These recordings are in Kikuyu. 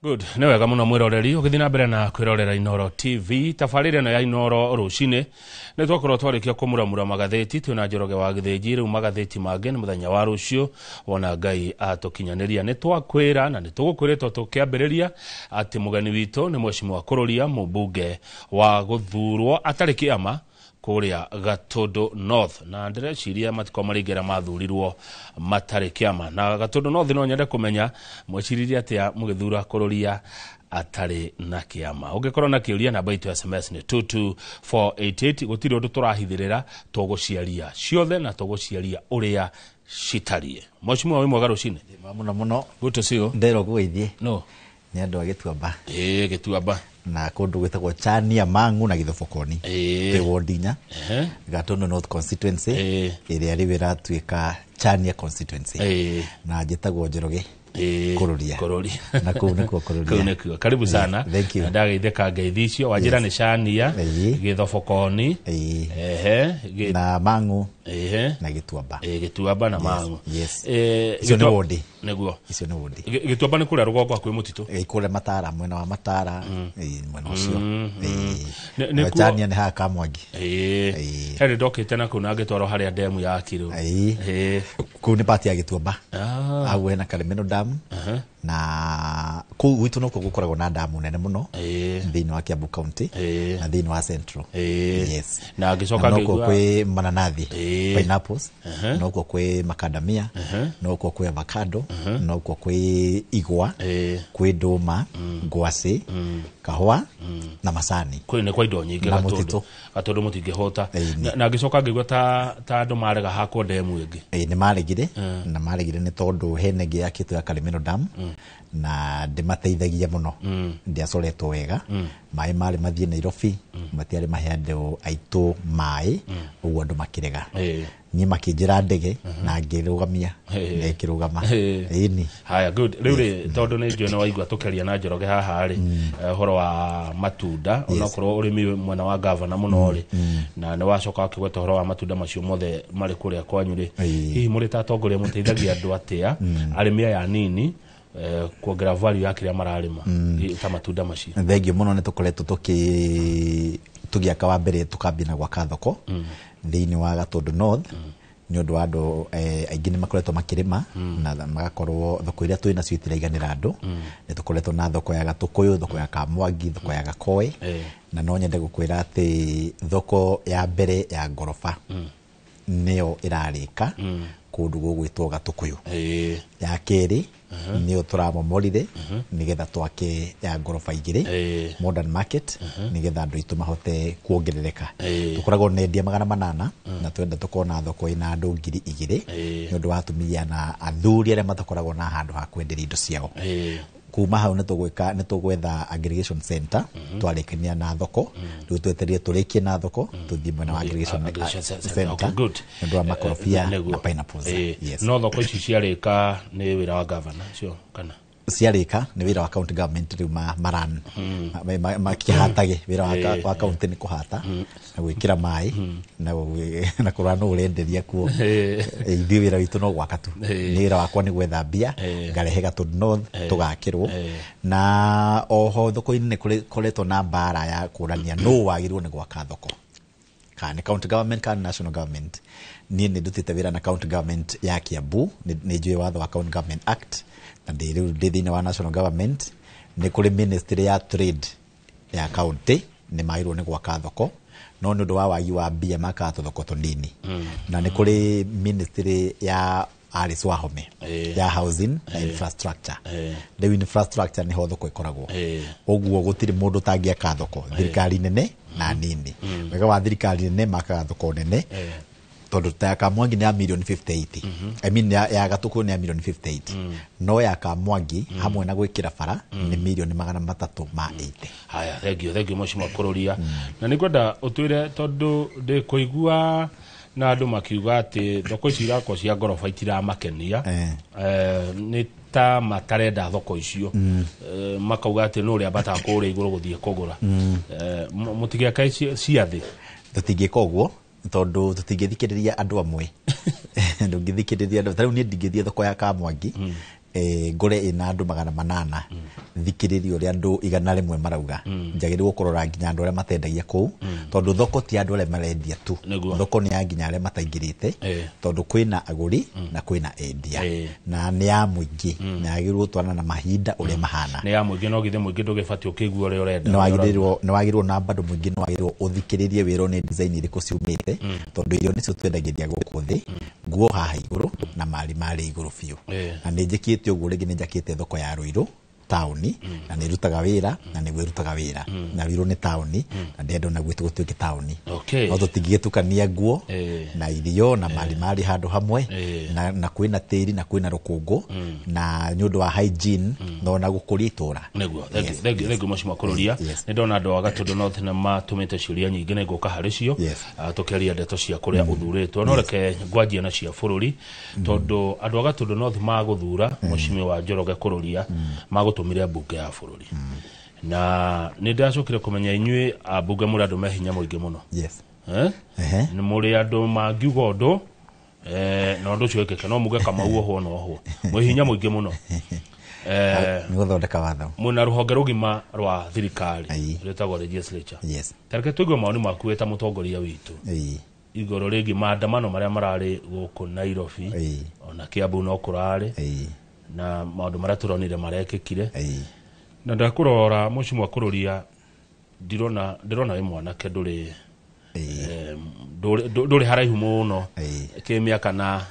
Good, nĩ wega mũno mwĩroreri ũgĩthiĩ na mbere na kwĩrorera Inooro TV. Tabarĩra ĩno ya Inooro rũcinĩ nĩ twakorwo twarĩkia kũmuramura magathĩti twĩna Njoroge wa Gĩthĩnji. Rĩu magathĩti mangĩ nĩ mũthenya wa rũciũ wona Ngai atũkinyanĩria. Nĩ twakwĩra na nĩ tũgũkwĩrĩtwo tũkĩambĩrĩria atĩ mũgeni witũ nĩ Mheshimiwa Kũrũria, mũmbunge wa gũthurwo atarĩ kĩama kũrĩa Gatũndũ North, na ndĩreciria matiko marĩ mathurirwo matarĩ kĩama na Gatũndũ North. No nyende kũmenya mweciririe atĩa mũgĩthura Kũrũria atarĩ na kĩama. Ũngĩkorwo na kĩũria, namba itũ ya SMS nĩ 22488. Gũtirĩ ũndũ tũrahithĩrĩra, tũgũciaria ciothe na tũgũciaria ũrĩa citariĩ. Mheshimiwa, wĩ mwega rũcinĩ. Mũno mũno. Good to see you. Ndero kũgeithie. No. Nĩ andũ a Gĩtuamba. Ĩĩ, Gĩtuamba. Na kũndũ gwĩtagwo Chania, Mang'u na Gĩthobokoni. Twĩ ward 4, Gatũndũ North constituency, ĩrĩa rĩu ĩratuĩka Chania constituency. Na njĩtagwo Njoroge Kũrũria. Kũrũria. Na kũu nĩkuo Kũrũria. Kũu nĩkuo. Karibu sana. Thank you. Ndageithĩka ngeithi icio wanjĩra nĩ Chania, Gĩthobokoni, ehe. Na Mang'u na Gĩtuamba. Ĩĩ, Gĩtuamba na Mang'u. Yes. Icio nĩ ward. Nĩguo. Icio nĩ ward. Gĩtuamba nĩ kũrĩa rũgongo hakuhĩ mũtitũ. Ĩ, kũrĩa Matara, mwena wa Matara. Ĩ, mwena ũcio. Ĩ. Nayo Chania nĩ haha Kamwangi. Ĩĩ, harĩ ndokĩte na kũu na ngĩtwarwo harĩa ndemu yakirwo. Ĩĩ. Kũu nĩ part ya Gĩtuamba. Hau hena Karimeno Dam, na kũu gwitũ nokuo gũkoragwo na damu nene mũno thĩinĩ wa Kiambu County na thĩinĩ wa Central. Yes. Na ngĩcoka Na nokuo ngĩigua kwĩ mananathi, pineapples, nokuo kwĩ macadamia, nokuo kwĩ avocado, nokuo kwĩ igwa, kwĩ ndũma, ngwacĩ, kahũa na macani. Kwĩ nĩ kwa indo nyingĩ. Na Gatũndũ. Mũtitũ. Gatũndũ mũtingĩhũta. Ĩĩ. Na ngĩcoka ngĩigua ta andũ marega hakwo ndemu ĩngĩ. Ĩĩ, nĩ maregire, na maregire nĩ tondũ hena ĩngĩ yakĩtwo ya Karimeno Dam na ndĩmateithagia mũno, ndĩacoretwo wega. Maĩ marĩ mathiĩ Nairobi, matiarĩ mahe andũ aitũ maĩ, ũguo andũ makĩrega. Niĩ makĩnjĩra ndege na ngĩrũgamia na ĩkĩrũgama. Ĩni. Haya, good. Rĩu rĩ, tondũ nĩ njũĩ nĩ waigua tũkĩaria na Njoroge haha rĩ, ũhoro wa matunda, onakorwo ũrĩmi mwena wa gavana mũno rĩ, na nĩ wacoka wakĩgweta ũhoro wa matunda macio mothe marĩ kũrĩa kwanyu rĩ, hihi mũrĩ ta atongoria mũteithagia andũ atĩa, arĩmi aya anini, kuongerera value ya kĩrĩa mararĩma, ta matunda macio? Thengio mũno. Nĩ tũkoretwo tũgĩaka. Wa mbere tũkambia na gwaka thoko thĩinĩ wa Gatũndũ North, nĩ ũndũ wa andũ aingĩ nĩ makoretwo makĩrĩma na magakorwo thoko iria twĩ nacio itiraiganĩra andũ. Nĩ tũkoretwo na thoko ya Gatũkũyũ, thoko ya Kamwangi, thoko ya Gakoĩ. Na no nyende gũkwĩra atĩ thoko ya mbere ya ngoroba nĩyo ĩrarĩka kũndũ gũgwĩtwo Gatũkũyũ. Ya kerĩ nĩyo tũramomorire nĩgetha twake ya ngoroba 2, modern market, nĩgetha andũ aitũ mahote kuongerereka. Tũkoragwo na endia 800 na twenda tũkorwo na thoko ĩna andũ 2000, nĩ ũndũ wa atumia na athuri arĩa matakoragwo na handũ ha kwenderia indo ciao. Kuma hau nĩ tũgwetha aggregation center. Twarĩkania na thoko, rĩu twetereire tũrĩkie na thoko tũthiĩ mwena wa aggregation Aggregation center. center, Okay, good. nĩ ũndũ wa makorobia na pineapples. Yes. No thoko ici ciarĩka nĩ wĩra wa gavana cio kana? Ciarĩka nĩ wĩra wa county government rĩu maran makĩhatage. Wĩra wa county nĩ kũhata na gwĩkĩra maĩ na kũrora nũ ũrenderia kuo. Ithuĩ wĩra witũ no gwaka tu. Nĩ wĩra wakwa nĩ gwetha mbia ngarehe Gatũndũ North tũgakĩrwo. Na oho thoko-inĩ nĩ kũretwo na mbara ya kũrania nũ wagĩrĩirwo nĩ gwaka thoko, kana nĩ county government kana nĩ national government. Niĩ nĩ ndutĩte wĩra na county government ya Kiambu, nĩ njũĩ watho wa County Government Act, na ndĩ rĩu ndĩ thĩinĩ wa national government. Nĩ kũrĩ ministry ya trade ya county, nĩ magĩrĩirwo nĩ gwaka thoko, no nĩ ũndũ wa wagi wa mbia makaga tũthoko tũnini. Na nĩ kũrĩ ministry ya Alice Wahome ya housing na infrastructure. Rĩu infrastructure nĩho thoko ĩkoragwo. Ũguo gũtirĩ mũndũ ũtangĩaka thoko, thirikari nene na nini. Wega wa thirikari nene, makaga thoko nene, tondũ ta ya Kamwangi nĩ ya mirioni 58, I mean ya Gatũkũ nĩ ya mirioni 58, no ya Kamwangi hamwe na gwĩkĩra bara nĩ mirioni 380. Haya, thengio, thengio Mheshimiwa Kũrũria. Na nĩ ngwenda ũtwĩre, tondũ ndĩ kũigua na andũ makiuga atĩ thoko ici irakwo cia ngoroba itiramakenia. Nĩ ta matarenda thoko icio. Makauga atĩ nũ ũrĩa ambataga kũrĩa igũrũ gũthiĩ kũgũra. Mũtigĩake cia thĩ? Tũtingĩka ũguo, tondũ tũtingĩthikĩrĩria andũ amwe. Ndũngĩthikĩrĩria andũ. Ta rĩu niĩ ndingĩthiĩ thoko ya Kamwangi ngũre ĩna andũ 800. Thikĩrĩrie ũrĩa andũ 100 marauga. Njagĩrĩirwo kũrora nginya andũ arĩa matendagia kũu, tondũ thoko ti andũ arĩa marendia tu. Thoko nĩ ya nginya arĩa mataingĩrĩte, tondũ kwĩna agũri na kwĩna endia, na nĩ ya mũingĩ, na yagĩrĩirwo gũtwarana na mahinda ũrĩa mahana. Nĩ ya mũingĩ, no githĩ mũingĩ ndũgĩbatiĩ ũkĩigua ũrĩa ũrenda? Nĩ wagĩrĩirwo na bado mũingĩ nĩ wagĩrĩirwo ũthikĩrĩrie wĩrwo nĩ design irĩkũ ciumĩte, tondũ irio nĩcio twendagĩria gũkũ thĩ, nguo haha igũrũ na mari marĩ igũrũ biũ. Na nĩ njĩkĩte ũguo rĩngĩ, nĩ njakĩte thoko ya Ruiru taũni, na nĩ ĩrutaga wĩra, na nĩguo ĩrutaga wĩra, na Ruiru nĩ taũni, na ndĩrenda ona gwitũ gũtuĩke taũni. No tũtingĩgĩtukania nguo na irio na mari marĩ handũ hamwe, na kwĩna tĩri na kwĩna rũkũngũ, na nĩ ũndũ wa hygiene na ona gũkũria itũra. Nĩguo. Thengiũ mũcimo kũrũria. Nĩ ndona andũ a Gatũndũ North nĩ matũmĩte ciũria nyingĩ, nĩ ngũka harĩ cio tũkĩaria ndeto cia kũrĩa ũthurĩtwo. No reke ngwanjie na cia bũrũri, tondũ andũ a Gatũndũ North magũthura mũcimi wa Njoroge kũrũria magũtũmire mbunge ya bũrũri, na nĩ ndacokire kũmenya inyuĩ ambunge mũrĩ andũ me hinya mũingĩ mũno. Nĩ mũrĩ andũ mangiuga ũndũ na ũndũ ũcio wĩkĩke, no muge Kamau ohwo na ohwo, mwĩ hinya mũingĩ mũno. Nĩ gũthondeka watho. Mwĩna rũhonge rũgima rwa thirikari rwĩtagwo legislature. Tareke tũigue mawoni maku wĩ ta mũtongoria witũ igũrũ rĩgiĩ maandamano marĩa mararĩ gũkũ Nairobi, ona Kiambu no kũrarĩ, na maũndũ marĩa tũronire marekĩkire. Na ndakũrora mũcimwa kũrũria, ndirona ndĩrona wĩ mwanake, ndũrĩ ndũrĩ haraihu mũno kĩmĩaka na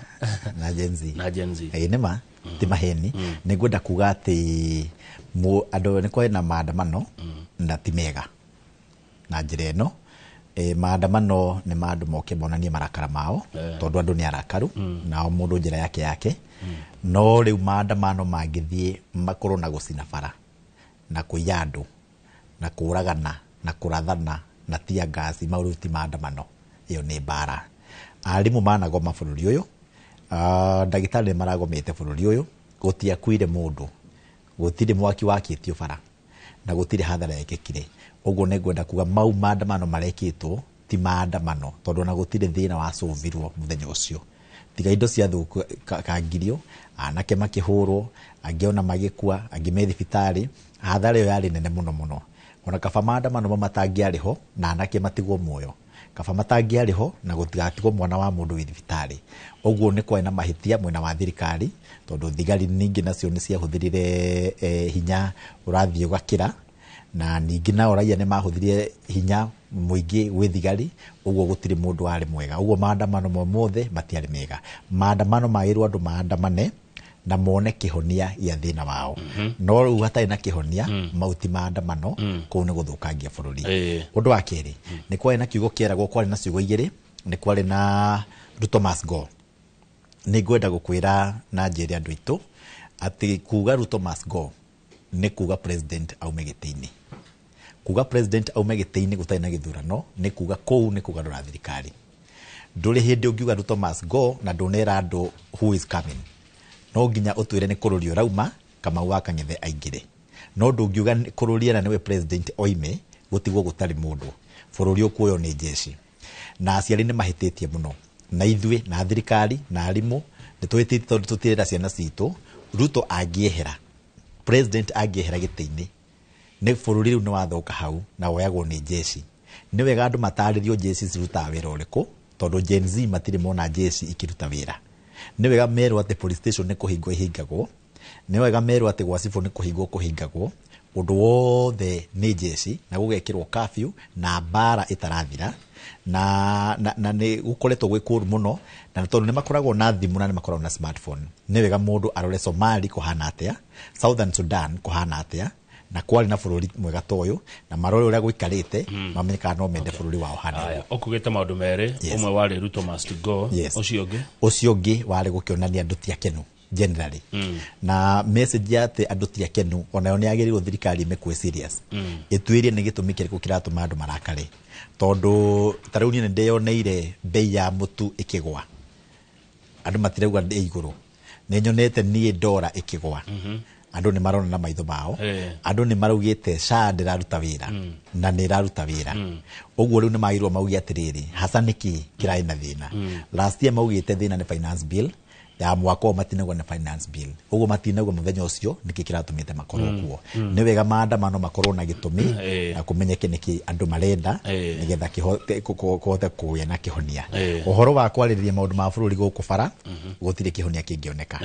na Gen Z. Na Gen Z. Ĩĩ, nĩ ma ti maheni. Nĩ ngwenda kuga atĩ andũ nĩ kwarĩ na maandamano na ti mega na njĩra ĩno. Maandamano nĩ ma andũ moke monanie marakara mao, tondũ andũ nĩ arakaru nao mũndũ njĩra yake yake. No rĩu maandamano mangĩthiĩ makorwo na gũcina bara na kũiya andũ na kũragana na kũrathana na tear gas, mau rĩu ti maandamano, ĩyo nĩ mbara. Arimũ managoma bũrũri ũyũ, ndagĩtarĩ nĩ maragomete bũrũri ũyũ, gũtiakuire mũndũ, gũtirĩ mwaki wakĩtio bara, na gũtirĩ hathara yekĩkire. Ũguo nĩ ngwenda kuga mau maandamano marekĩtwo ti maandamano, tondũ ona gũtirĩ thĩna wacovirwo mũthenya ũcio, tiga indo ciathũkangirio, anake makĩhũrwo, angĩ ona magĩkua, angĩ me thibitarĩ. Hathara ĩyo yarĩ nene mũno mũno. Ona kaba maandamano mau matangĩarĩ ho na anake matigwo muoyo, kaba matangĩarĩ ho na gũtigatigwo mwana wa mũndũ wĩ thibitarĩ. Ũguo nĩ kwarĩ na mahĩtia mwena wa thirikari, tondũ thigari ningĩ nacio nĩ ciahũthĩrire hinya ũrathiĩ ũgakĩra, na ningĩ nao raia nĩ mahũthĩrire hinya mũingĩ gwĩ thigari. Ũguo gũtirĩ mũndũ warĩ mwega. Ũguo maandamano mo mothe matiarĩ mega. Maandamano magĩrĩirwo andũ maandamane na mone kĩhonia gĩa thĩna wao, no rĩu hatarĩ na kĩhonia, mau ti maandamano, kũu nĩ gũthũkangia bũrũri. Ũndũ wa kerĩ, nĩ kwarĩ na kiugo kĩeragwo, kwarĩ na ciugo igĩrĩ, nĩ kwarĩ na Ruto must go. Nĩ ngwenda gũkwĩra na njĩre andũ aitũ atĩ kuga Ruto must go nĩ kuga president aume gĩtĩ-inĩ. Kuga president aume gĩtĩ-inĩ gũtarĩ na gĩthurano nĩ kuga kũu nĩ kũgarũra thirikari. Ndũrĩ hĩndĩ ũngiuga Ruto must go na ndũnera andũ who is coming. No nginya ũtwĩre nĩ kũrũria ũrauma, Kamau wa Kang'ethe aingĩre. No ndũngiuga kũrũria na nĩwe president oime, gũtigwo gũtarĩ mũndũ. Bũrũri ũkuoywo nĩ jeshi. Na aciari nĩ mahĩtĩtie mũno, na ithuĩ na thirikari na arimũ nĩ tũhĩtĩtie, tondũ tũtirera ciana citũ. Ruto angĩehera, president angĩehera gĩtĩ-inĩ, nĩ bũrũri rĩu nĩ wathũka hau na woyagwo nĩ jeshi. Nĩ wega andũ matarĩrio jeshi cirutaga wĩra ũrĩkũ, tondũ Gen Z matirĩ mona jeshi ikĩruta wĩra. Nĩ wega merwo atĩ police station nĩ kũhingwo ihingagwo, nĩ wega merwo atĩ gwa cibũ nĩ kũhingwo kũhingagwo, ũndũ wothe nĩ jeshi, na gũgekĩrwo curfew na mbara ĩtarathira, na nĩ gũkoretwo gwĩ kũru mũno, na tondũ nĩ makoragwo na thimũ na nĩ makoragwo na smartphone. Nĩ wega mũndũ arore Somali kũhana atĩa, Southern Sudan kũhana atĩa, na kwarĩ na bũrũri mwega ta ũyũ, na marore ũrĩa gũikarĩte, mamenye kana no mende bũrũri wao hana. Aya, ũkugĩte maũndũ merĩ. Ũmwe warĩ Ruto must go. Ũcio ũngĩ? Ũcio ũngĩ warĩ gũkĩonania andũ ti akenu generally, na message ya atĩ andũ ti akenu onayo nĩ yagĩrĩirwo thirikari ĩmĩkue serious, ĩtuĩrie nĩ gĩtũmi kĩrĩkũ kĩratũma andũ marakare, tondũ ta rĩu niĩ nĩ ndĩyoneire bei ya mũtu ĩkĩgwa, andũ matirauga ndĩ igũrũ. Nĩ nyonete niĩ ndora ĩkĩgwa, andũ nĩ marona na maitho mao. Andũ nĩ maraugĩte SHA ndĩraruta wĩra, na nĩ ĩraruta wĩra. Ũguo rĩu nĩ magĩrĩirwo mauge atĩrĩrĩ, hasa nĩkĩ kĩrarĩ na thĩna? Last year maugĩte thĩna nĩ finance bill, Ya mwaka ũyũ matinagwo nĩ finance bill, ũguo matinagwo mũthenya ũcio. Nĩkĩ kĩratũmĩte makorwo kuo? Nĩ wega maandamano makorwo na gĩtũmi na kũmenyeke nĩkĩ andũ marenda, nĩgetha kũhote kũgĩa na kĩhonia. Ũhoro wa kwarĩrĩria maũndũ ma bũrũri gũkũ bara, gũtirĩ kĩhonia kĩngĩoneka.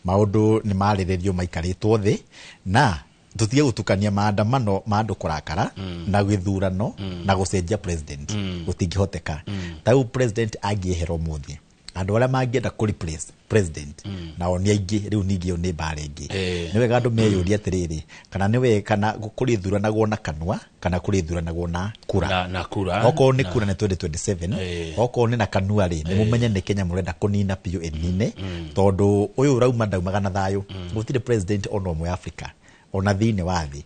Maũndũ nĩ marĩrĩrio maikarĩtwo thĩ, na tutige gutukania maandamano ma andũ kũrakara na gĩthurano na gũcenjia president. Gũtingĩhoteka. Ta rĩu president angĩehera ũmũthĩ, andũ arĩa mangĩenda kũ replace president nao nĩ aingĩ. Rĩu ningĩ ĩyo nĩ mbara ĩngĩ. Nĩ wega andũ meyũrie atĩrĩrĩ, kana nĩ wega kana kũrĩthuranagwo na kanua kana kũrĩthuranagwo na kura? Na kura. Okorwo nĩ kura nĩ 2027. Okorwo nĩ na kanua rĩ, nĩ mũmenye nĩ Kenya mũrenda kũnina biũ ĩnine, tondũ ũyũ ũrauma ndaumaga na thayũ. Gũtirĩ president ona ũmwe Africa ona thĩinĩ wa thĩ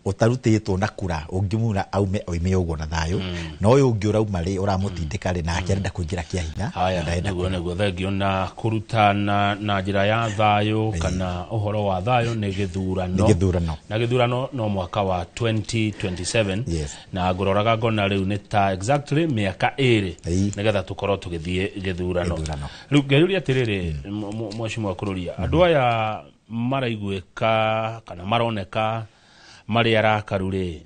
ũtarutĩtwo na kura ũngĩmura aume oime ũguo na thayũ. Na ũyũ ũngĩ ũrauma rĩ, ũramũtindĩka rĩ, nake arenda kũingĩra kĩa hinya na Haya. ndarenda. Nĩguo, thengio. Na kũrutana na njĩra ya thayũ kana ũhoro wa thayũ nĩ gĩthurano. Nĩ gĩthurano. Na gĩthurano no mwaka wa 2027. Yes. Na ngũroraga ngona rĩu nĩ ta exactly mĩaka 2 nĩgetha tũkorwo tũgĩthiĩ gĩthurano. Gĩthurano. Rĩu ngeyũria atĩrĩrĩ, mheshimiwa Kururia, andũ aya maraiguĩka kana maroneka marĩ arakaru rĩ,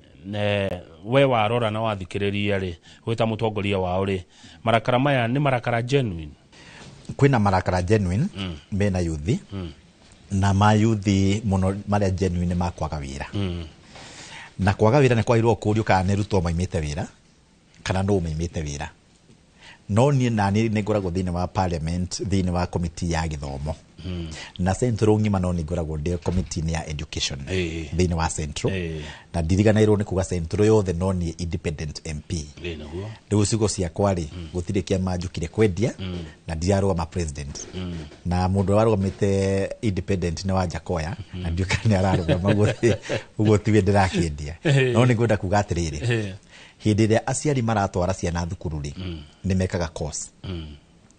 we warora na wathikĩrĩria rĩ, wĩ ta mũtongoria wao rĩ, marakara maya nĩ marakara genuine? Kwĩna marakara genuine mena yuthi, na mayuthi mũno marĩa genuine nĩ ma kwaga wĩra. Na kwaga wĩra nĩ kwagĩrĩirwo kũũrio kana nĩ Ruto maimĩte wĩra kana nũ maimĩte wĩra. No niĩ nani nĩ ngoragwo thĩinĩ wa parliament, thĩinĩ wa committee ya gĩthomo na central ng'ima, no nĩ ngoragwo ndĩ committee ya education thĩinĩ wa central. Na ndiriganĩirwo nĩ kuga central yothe no niĩ independent MP. Nĩguo. Rĩu ciugo ciakwa rĩ, gũtirĩ kĩama njũkire kwendia na ndirarũgama president, na mũndũ ũrĩa warũgamĩte independent nĩ Wanjakoya, na ndiũĩ kana nĩ ararũgama. Ũguo tiwe ndĩrakĩendia. No nĩ ngwenda kuga atĩrĩrĩ, hĩndĩ ĩrĩa aciari maratwara ciana thukuru rĩ, nĩ mekaga course,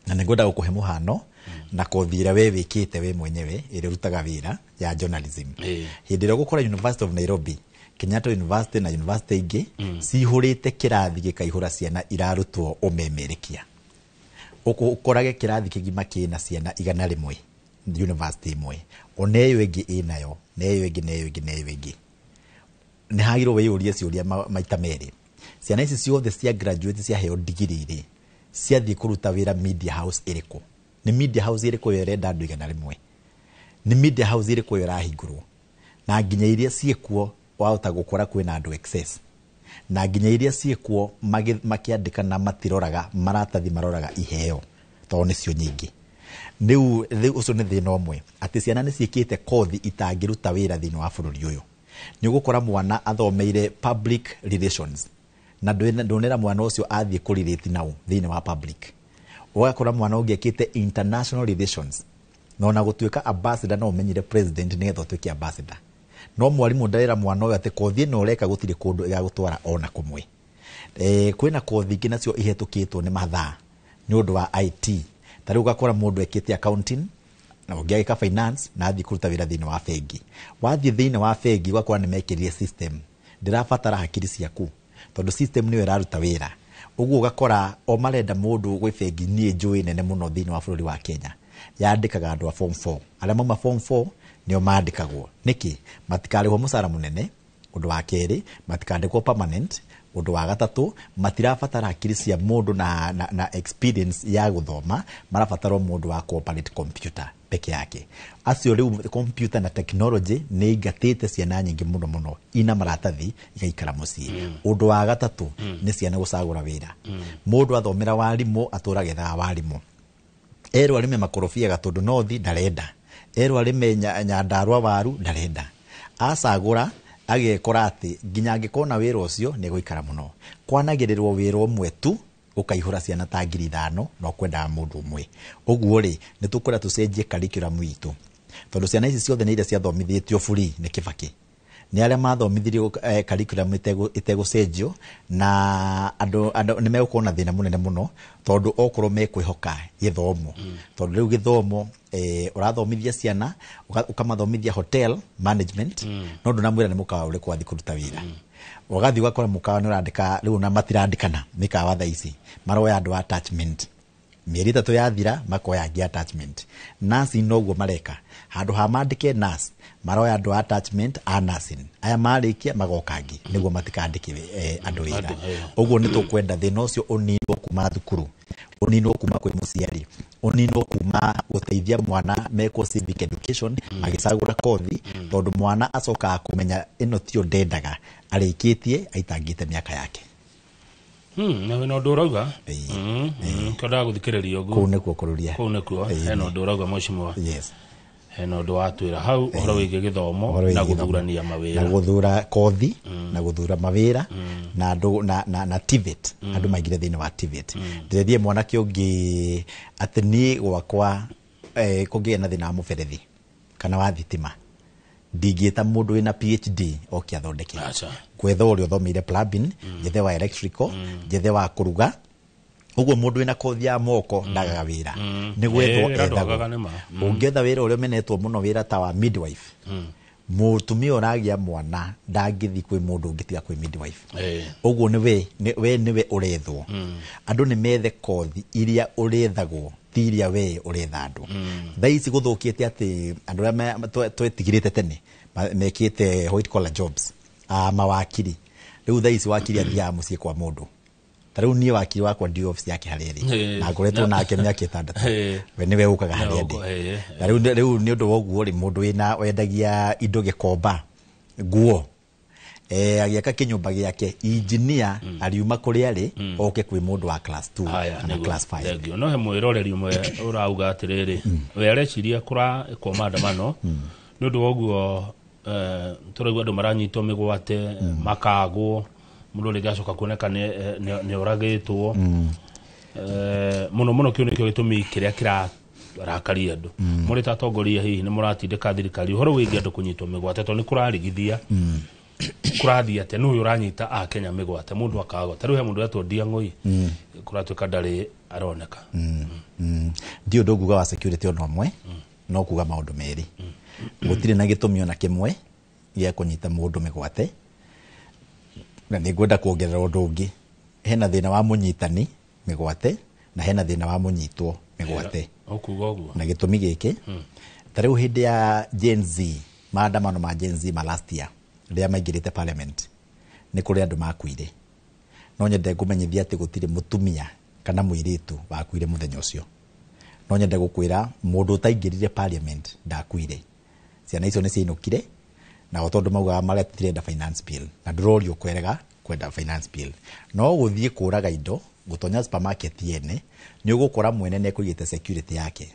na nĩ ngwenda gũkũhe mũhano na kothi ĩrĩa we wĩkĩte we mwenyewe ĩrĩa ũrutaga wĩra ya journalism. Hĩndĩ ĩrĩa ũgũkora University of Nairobi, Kenyatta University na university ingĩ cihũrĩte kĩrathi gĩkaihũra ciana irarutwo ũmemerekia, ũkorage kĩrathi kĩgima kĩna ciana 100 university ĩmwe, ona ĩyo ĩngĩ ĩnayo, na ĩyo ĩngĩ, na ĩyo ĩngĩ, na ĩyo ĩngĩ. Nĩ hagĩrĩirwo wĩyũrie ciũria maita merĩ. Ciana ici ciothe cia graduate, ciaheo digiri rĩ, ciathiĩ kũruta wĩra media house ĩrĩkũ? Nĩ media house ĩrĩkũ ĩyo ĩrenda andũ 100? Nĩ media house ĩrĩkũ ĩyo ĩrahingũrwo? Na nginya iria ciĩkuo wahota gũkora kwĩna andũ excess, na nginya iria ciĩkuo makĩandĩkana matiroraga maratathi, maroraga iheo tondũ nĩcio nyingĩ rĩu. Ũcio nĩ thĩna ũmwe, atĩ ciana nĩ ciĩkĩte kothi itangĩruta wĩra thĩinĩ wa bũrũri ũyũ. Nĩ ũgũkora mwana athomeire public relations na ndũnera mwana ũcio athiĩ kũrelate nao thĩinĩ wa public. Ũgakora mwana ũngĩ ekĩte international relations, na ona gũtuĩka ambassador no ũmenyire president nĩgetha ũtuĩke ambassador. No mwarimũ ndarera mwana ũyũ atĩ kothi ĩno ũreka gũtirĩ kũndũ ĩgagũtwara ona kũmwe. Kwĩna kothi ingĩ nacio ihetũkĩtwo nĩ mathaa nĩ ũndũ wa IT. Ta rĩu ũgakora mũndũ ekĩte accounting na ũngĩ agĩka finance na athiĩ kũruta wĩra thĩinĩ wa bengi. Wathiĩ thĩinĩ wa bengi ũgakora nĩ mekĩrire system, ndĩrabatara hakiri ciaku tondũ system nĩyo ĩraruta wĩra. Ũguo ũgakora o marenda mũndũ gwĩ bengi niĩ njũĩ nene mũno thĩinĩ wa bũrũri wa Kenya yandĩkaga andũ a form 4. Arĩa mauma form 4 nĩo mandĩkagwo. Nĩkĩ? Matikarĩhwo mũcara mũnene. Ũndũ wa kerĩ, matikandĩkwo permanent. Ũndũ wa gatatũ, matirabatara hakiri cia mũndũ na experience ya gũthoma, marabatara o mũndũ wa cooperate computer peke yake. Acio rĩu computer na technology nĩ ingatĩte ciana nyingĩ mũno mũno ina maratathi igaikara mũciĩ. Ũndũ wa gatatũ nĩ ciana gũcagũra wĩra. Mũndũ athomera warimũ atũraga ethaga warimũ, erwo arĩme makorobia Gatũndũ North ndarenda, erwo arĩme Nyandarua waru ndarenda. Acagũra agekora atĩ nginya angĩkona wĩra ũcio nĩ egũikara mũno. Kwanagĩrĩrwo wĩra ũmwe tu ũkaihũra ciana ta 5,000 na ũkwendaga mũndũ ũmwe. Ũguo rĩ, nĩ tũkwenda tũcenjie curriculum itũ, tondũ ciana ici ciothe nĩ iria ciathomithĩtio free nĩ Kibaki, nĩ arĩa mathomithirio curriculum ĩtegũcenjio, na andũ nĩ megũkorwo na thĩna mũnene mũno, tondũ okorwo mekwĩhoka gĩthomo, tondũ rĩu gĩthomo ũrathomithia ciana ũkamathomithia hotel management, no ndũnamwĩra nĩ mũkawa ũrĩkũ athiĩ kũruta wĩra. Ũgathiĩ ũgakora mũkawa nĩ ũrandĩka rĩu na matirandĩkana. Mĩkawa thaa ici maroya andũ a attachment. Mĩeri 3 yathira makoya angĩ attachment. Nursing noguo mareka, handũ ha mandĩke nurse maroya andũ a attachment a nursing, aya marĩkia magoka angĩ nĩguo matikandĩke andũ wĩra. Ũguo nĩ tũkwenda thĩna ũcio ũninwo kuma thukuru, ũninwo kuma kwĩ mũciari, ũninwo kuma gũteithia mwana mekwo civic education agĩcagũra kothi, tondũ mwana acokaga kũmenya ĩno tiyo ndendaga arĩkĩtie aitangĩte mĩaka yake. Na wĩna ũndũ ũrauga kĩendaga gũthikĩrĩria ũguo. Kũu nĩkuo kũrũria, kũu nĩkuo hena ũndũ ũrauga mheshimiwa. Yes, hena ũndũ watwĩra hau ũhoro wĩgiĩ gĩthomo na gũthurania mawĩra, na gũthura kothi, na gũthura mawĩra, na andũ na TVET, andũ maingĩre thĩinĩ wa TVET. Ndĩrethiĩ mwanake ũngĩ atĩ niĩ gwakwa kũngĩgĩa na thĩna wa mũberethi kana wa thitima, ndingĩta mũndũ wĩna PhD oke athondeke. Gwetha ũrĩa ũthomeire plumbing, njethe wa electrical, njethe wa kũruga. Ũguo mũndũ wĩna kothi ya moko ndagaga wĩra, nĩ gwethwo ethagwo. Ũngĩetha wĩra ũrĩa ũmenetwo mũno, wĩra ta wa midwife, mũtumia ũragĩa mwana ndangĩthiĩ kwĩ mũndũ ũngĩ tiga kwĩ midwife. Ũguo nĩ we nĩwe ũrethwo. Andũ nĩ methe kothi iria ũrethagwo, ti iria we ũretha andũ. Thaa ici gũthũkĩte atĩ andũ arĩa twetigĩrĩte tene mekĩte white collar jobs, mawakiri. Rĩu thaa ici wakiri athiaga mũciĩ kwa mũndũ. Ta rĩu niĩ wakiri wakwa ndi office yake harĩa ĩrĩ, na ngoretwo nake mĩaka 6, we nĩwe ũkaga harĩa ndĩ. Na rĩu nĩ ũndũ wa ũguo rĩ, mũndũ wĩna wendagia indo gĩkomba, nguo, agĩaka kĩnyũmba gĩake, engineer ariuma kũrĩa arĩ oke kwĩ mũndũ wa class 2 kana class 5. Thank no he mwĩroreri ũmwe ũrauga atĩrĩrĩ, we areciria kũrekwo maandamano nĩ ũndũ wa ũguo tũraigua andũ maranyitwo mĩgwate, makagwo, mũndũ rĩngĩ acoka kuoneka nĩ oragĩtwo. Mũno mũno kĩu nĩkĩo gĩtũmi kĩrĩa kĩrarakaria andũ. Mũrĩ ta atongoria hihi nĩ mũratindĩka thirikari ũhoro wĩgiĩ andũ kũnyitwo mĩgwate, tondũ nĩ kũrarigithia kũrathiĩ atĩa, nũ ũyũ ũranyita Akenya mĩgwate, mũndũ akagwa. Ta rĩu he mũndũ wetwo Ndiang'ũi, kũratuĩka ndarĩ aroneka. Ndiũ ũndũ nguga wa security ona ũmwe, no kuga maũndũ merĩ. Gũtirĩ na gĩtũmi ona kĩmwe gĩa kũnyita mũndũ mĩgwate, na nĩ ngwenda kuongerera ũndũ ũngĩ. Hena thĩna wa mũnyitani mĩgwate na hena thĩna wa mũnyitwo mĩgwate. Na gĩtũmi gĩkĩ, ta rĩu hĩndĩ ya Gen Z, maandamano ma Gen Z ma last year rĩrĩa maingĩrĩte parliament, nĩ kũrĩ andũ makuire. No nyende ngũmenyithia atĩ gũtirĩ mũtumia kana mũirĩtu wakuire mũthenya ũcio. No nyende gũkwĩra mũndũ ũtaingĩrire parliament ndakuire. Ciana icio nĩ ciainũkire, na o tondũ maugaga maretirenda finance bill, na ndũrorio kwerega kwenda finance bill. No gũthiĩ kũraga indo, gũtonya supermarket yene, nĩ ũgũkora mwene nĩ ekũigĩte security yake.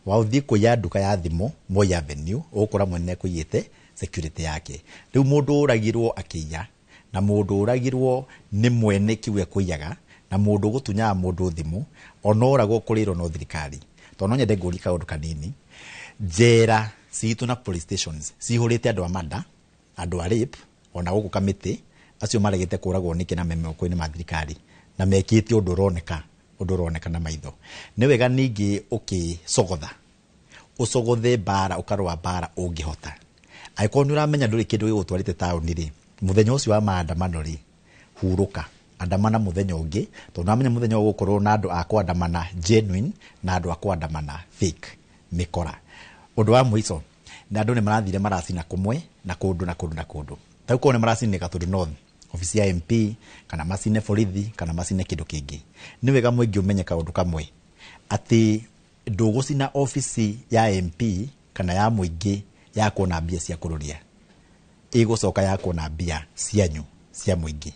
Wathiĩ kũiya nduka ya thimũ Moi Avenue, ũgũkora mwene nĩ ekũigĩte security yake. Rĩu mũndũ ũragirwo akĩiya, na mũndũ ũragirwo nĩ mwene kĩu ekũiyaga, na mũndũ ũgũtunyaga mũndũ thimũ, ona oragwo kũrĩrwo no thirikari. Tondũ no nyende ngũrie kaũndũ kanini. Njera citũ na police stations cihũrĩte andũ a mada, andũ a rape, ona gũkũ Kamĩtĩ, acio maregete kũragwo nĩkĩ na me moko-inĩ ma thirikari, na mekĩte ũndũ ũroneka, ũndũ ũroneka na maitho. Nĩ wega ningĩ ũkĩcogotha, ũcogothe mbara, ũkarũa mbara ũngĩhota. Angĩkorwo nĩ ũramenya ndũrĩ kĩndũ gĩgũtwarĩte taũni rĩ, mũthenya ũcio wa maandamano rĩ, hurũka, andamana mũthenya ũngĩ, tondũ nĩwamenya mũthenya ũgũkorwo na andũ a kũandamana genuine na andũ a kũandamana fake mĩkora. Ũndũ wa mũico, na andũ nĩ marathire maracina kũmwe na kũndũ na kũndũ na kũndũ. Ta rĩu korwo nĩ maracinĩka Gatundu North, obici ya MP, kana macine borithi, kana macine kĩndũ kĩngĩ. Nĩ wega mũingĩ ũmenye kaũndũ kamwe, atĩ ndũgũcina obici ya MP kana ya mũingĩ ya kuona mbia cia kũrũria, ĩgũcoka ya kuona mbia cianyu cia mũingĩ.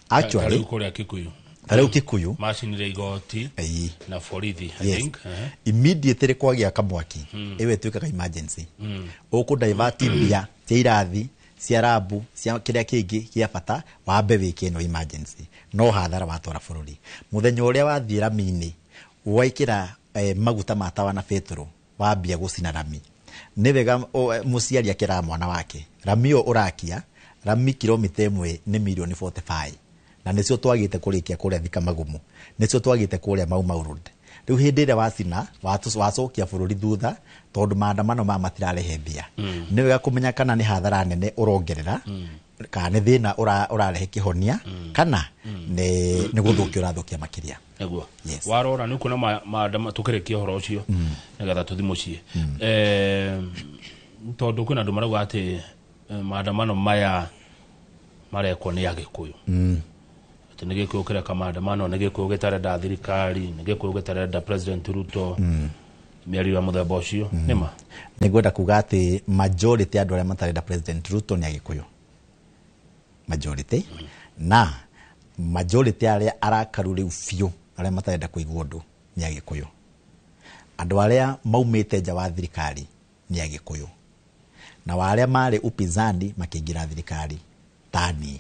Actually, ta rĩu kũrĩa Kikuyu, ta rĩu Kikuyu macinire igoti na borithi, I think. Immediately kwagĩa kamwaki, ĩyo ĩtuĩkaga emergency. Ũkũ divert mbia cia irathi, cia rabu, cia kĩrĩa kĩngĩ kĩa bata, wambe wĩke ĩno emergency. No hathara watwara bũrũri. Mũthenya ũrĩa wathiĩ rami-inĩ, waikĩra maguta ma tawa na betũrũ, wambia gũcina rami. Nĩ wega mũciari akĩraga mwana wake, rami ĩyo ũrakia, rami kilomita 1 nĩ mirioni 45. Na nĩcio twagĩte kũrĩkia kũrĩa Thika Magumu, nĩcio twagĩte kũrĩa Mau Mau Road. Rĩu hĩndĩ ĩrĩa wacina, wacokia bũrũri thutha, tondũ maandamano maya matirarehe mbia. Nĩ wega kũmenya kana nĩ hathara nene ũrongerera, Kana nĩ thĩna ũrarehe kĩhonia kana nĩ gũthũkia ũrathũkia makĩria. Nĩguo. Yes. Warora nĩ kuona tũkĩrĩkia ũhoro ũcio nĩgetha tũthi mũciĩ. Tondũ kwĩna andũ marauga atĩ maandamano maya marekwo nĩ Agĩkũyũ. Atĩ nĩ Gĩkũyũ kĩreka maandamano, nĩ Gĩkũyũ gĩtarenda thirikari, nĩ Gĩkũyũ gĩtarenda President Ruto. Mĩario ya mũthemba ũcio nĩ ma? Nĩngwenda kuga atĩ majority ya andũ arĩa matarenda President Ruto nĩ Agĩkũyũ. Majority. Na majority arĩa arakaru rĩu biũ arĩa matarenda kũigua ũndũ nĩ Agĩkũyũ. Andũ arĩa maumĩte nja wa thirikari nĩ Agĩkũyũ. Na wa arĩa marĩ upinzani makĩingĩra thirikari ta niĩ.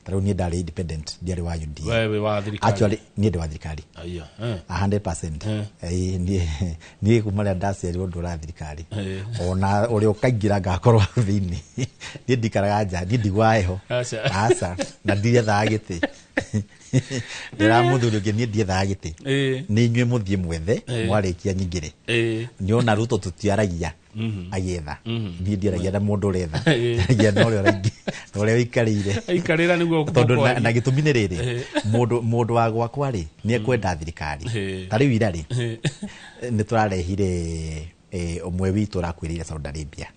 Ta rĩu niĩ ndarĩ independent, ndiarĩ wa UDA. Wewe wĩ wa thirikari? Actually, niĩ ndĩ wa thirikari. Aya. 100%. Niĩ kuma rĩrĩa ndaciarirwo ndũra thirikari. Ona ũrĩa ũkaingĩra ngakorwo hau thĩinĩ. Niĩ ndikaraga nja, niĩ ndigwaga heho. Aca. Aca. Na ndiethaga gĩtĩ. Ndĩra mũthuri ũngĩ niĩ ndiethaga gĩtĩ. Nĩ inyuĩ mũthiĩ mwethe, mwarĩkia nyingĩre. Nĩ ona Ruto tũtiaragia agĩetha. Niĩ ndiaragia na mũndũ ũretha. Njaragia na ũrĩa ũraingĩ, na ũrĩa ũikarĩire. Aikarĩra nĩguo Tondũ mũkwaria. na gĩtũmi nĩ rĩrĩ, mũndũ wa gwakwa rĩ, nĩ ekwenda thirikari. Ta rĩu ira rĩ, nĩ tũrarehire ũmwe witũ ũrakuĩrĩire Saudi Arabia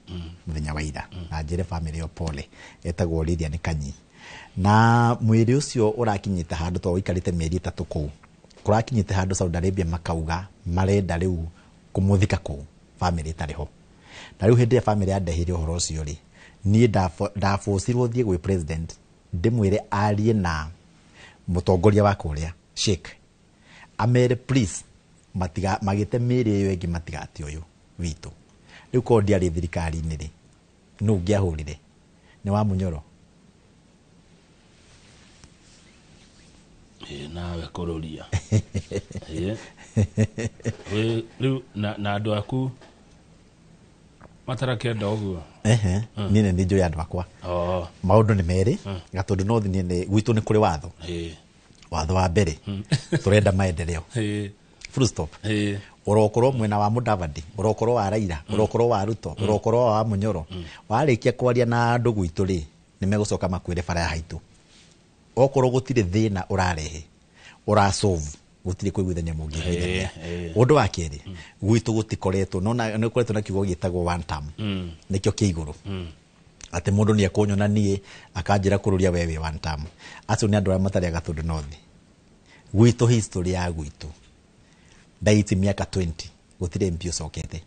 mũthenya wa ira, na njĩre famĩlĩ ĩyo pole, etagwo Lilian Kanyi. Na mwĩrĩ ũcio ũrakinyĩte handũ tondũ ũikarĩte mĩeri 3 kũu, kũrakinyĩte handũ Saudi Arabia makauga marenda rĩu kũmũthika kũu famĩlĩ ĩtarĩ ho. Na rĩu hĩndĩ ĩrĩa famĩlĩ yandeheire ũhoro ũcio rĩ, niĩ ndabũcirwo thiĩ gwĩ president ndĩmwĩre arie na mũtongoria wa kũrĩa Sheikh, amere please matiga magĩte mĩĩrĩ ĩyo ĩngĩ matigate ũyũ witũ. Rĩu korwo ndiarĩ thirikari-inĩ rĩ, nũ ũngĩahũrire? Nĩ wa Munyoro? Nawe kũrũria. Rĩu na andũ aku matarakĩenda ũguo? Ehe, niĩ nĩ njũĩ andũ akwa. Maũndũ nĩ merĩ, Gatũndũ North niĩ nĩ gwitũ nĩ kũrĩ watho. Watho wa mbere, tũrenda maendeleo. Full stop. Ũrokorwo mwena wa Mudavadi, ũrokorwo wa Raila, ũrokorwo wa Ruto, ũrokorwo wa Munyoro. Warĩkia kwaria na andũ gwitũ rĩ, nĩ megũcoka makwĩre bara ya haitũ. Okorwo gũtirĩ thĩna ũrarehe, ũrasolve, gũtirĩ kũiguithania mũngĩiguithania. Ũndũ wa kerĩ, gwitũ gũtikoretwo, nona nĩ gũkoretwo na kiugo gĩtagwo one term. Nĩkĩo kĩa igũrũ. Atĩ mũndũ nĩ ekũnyona niĩ akanjĩra kũrũria we wĩ one term. Acio nĩ andũ arĩa matarĩ a Gatũndũ North. Gwitũ history ya gwitũ ndaiti mĩaka 20 gũtirĩ MP ũcokete.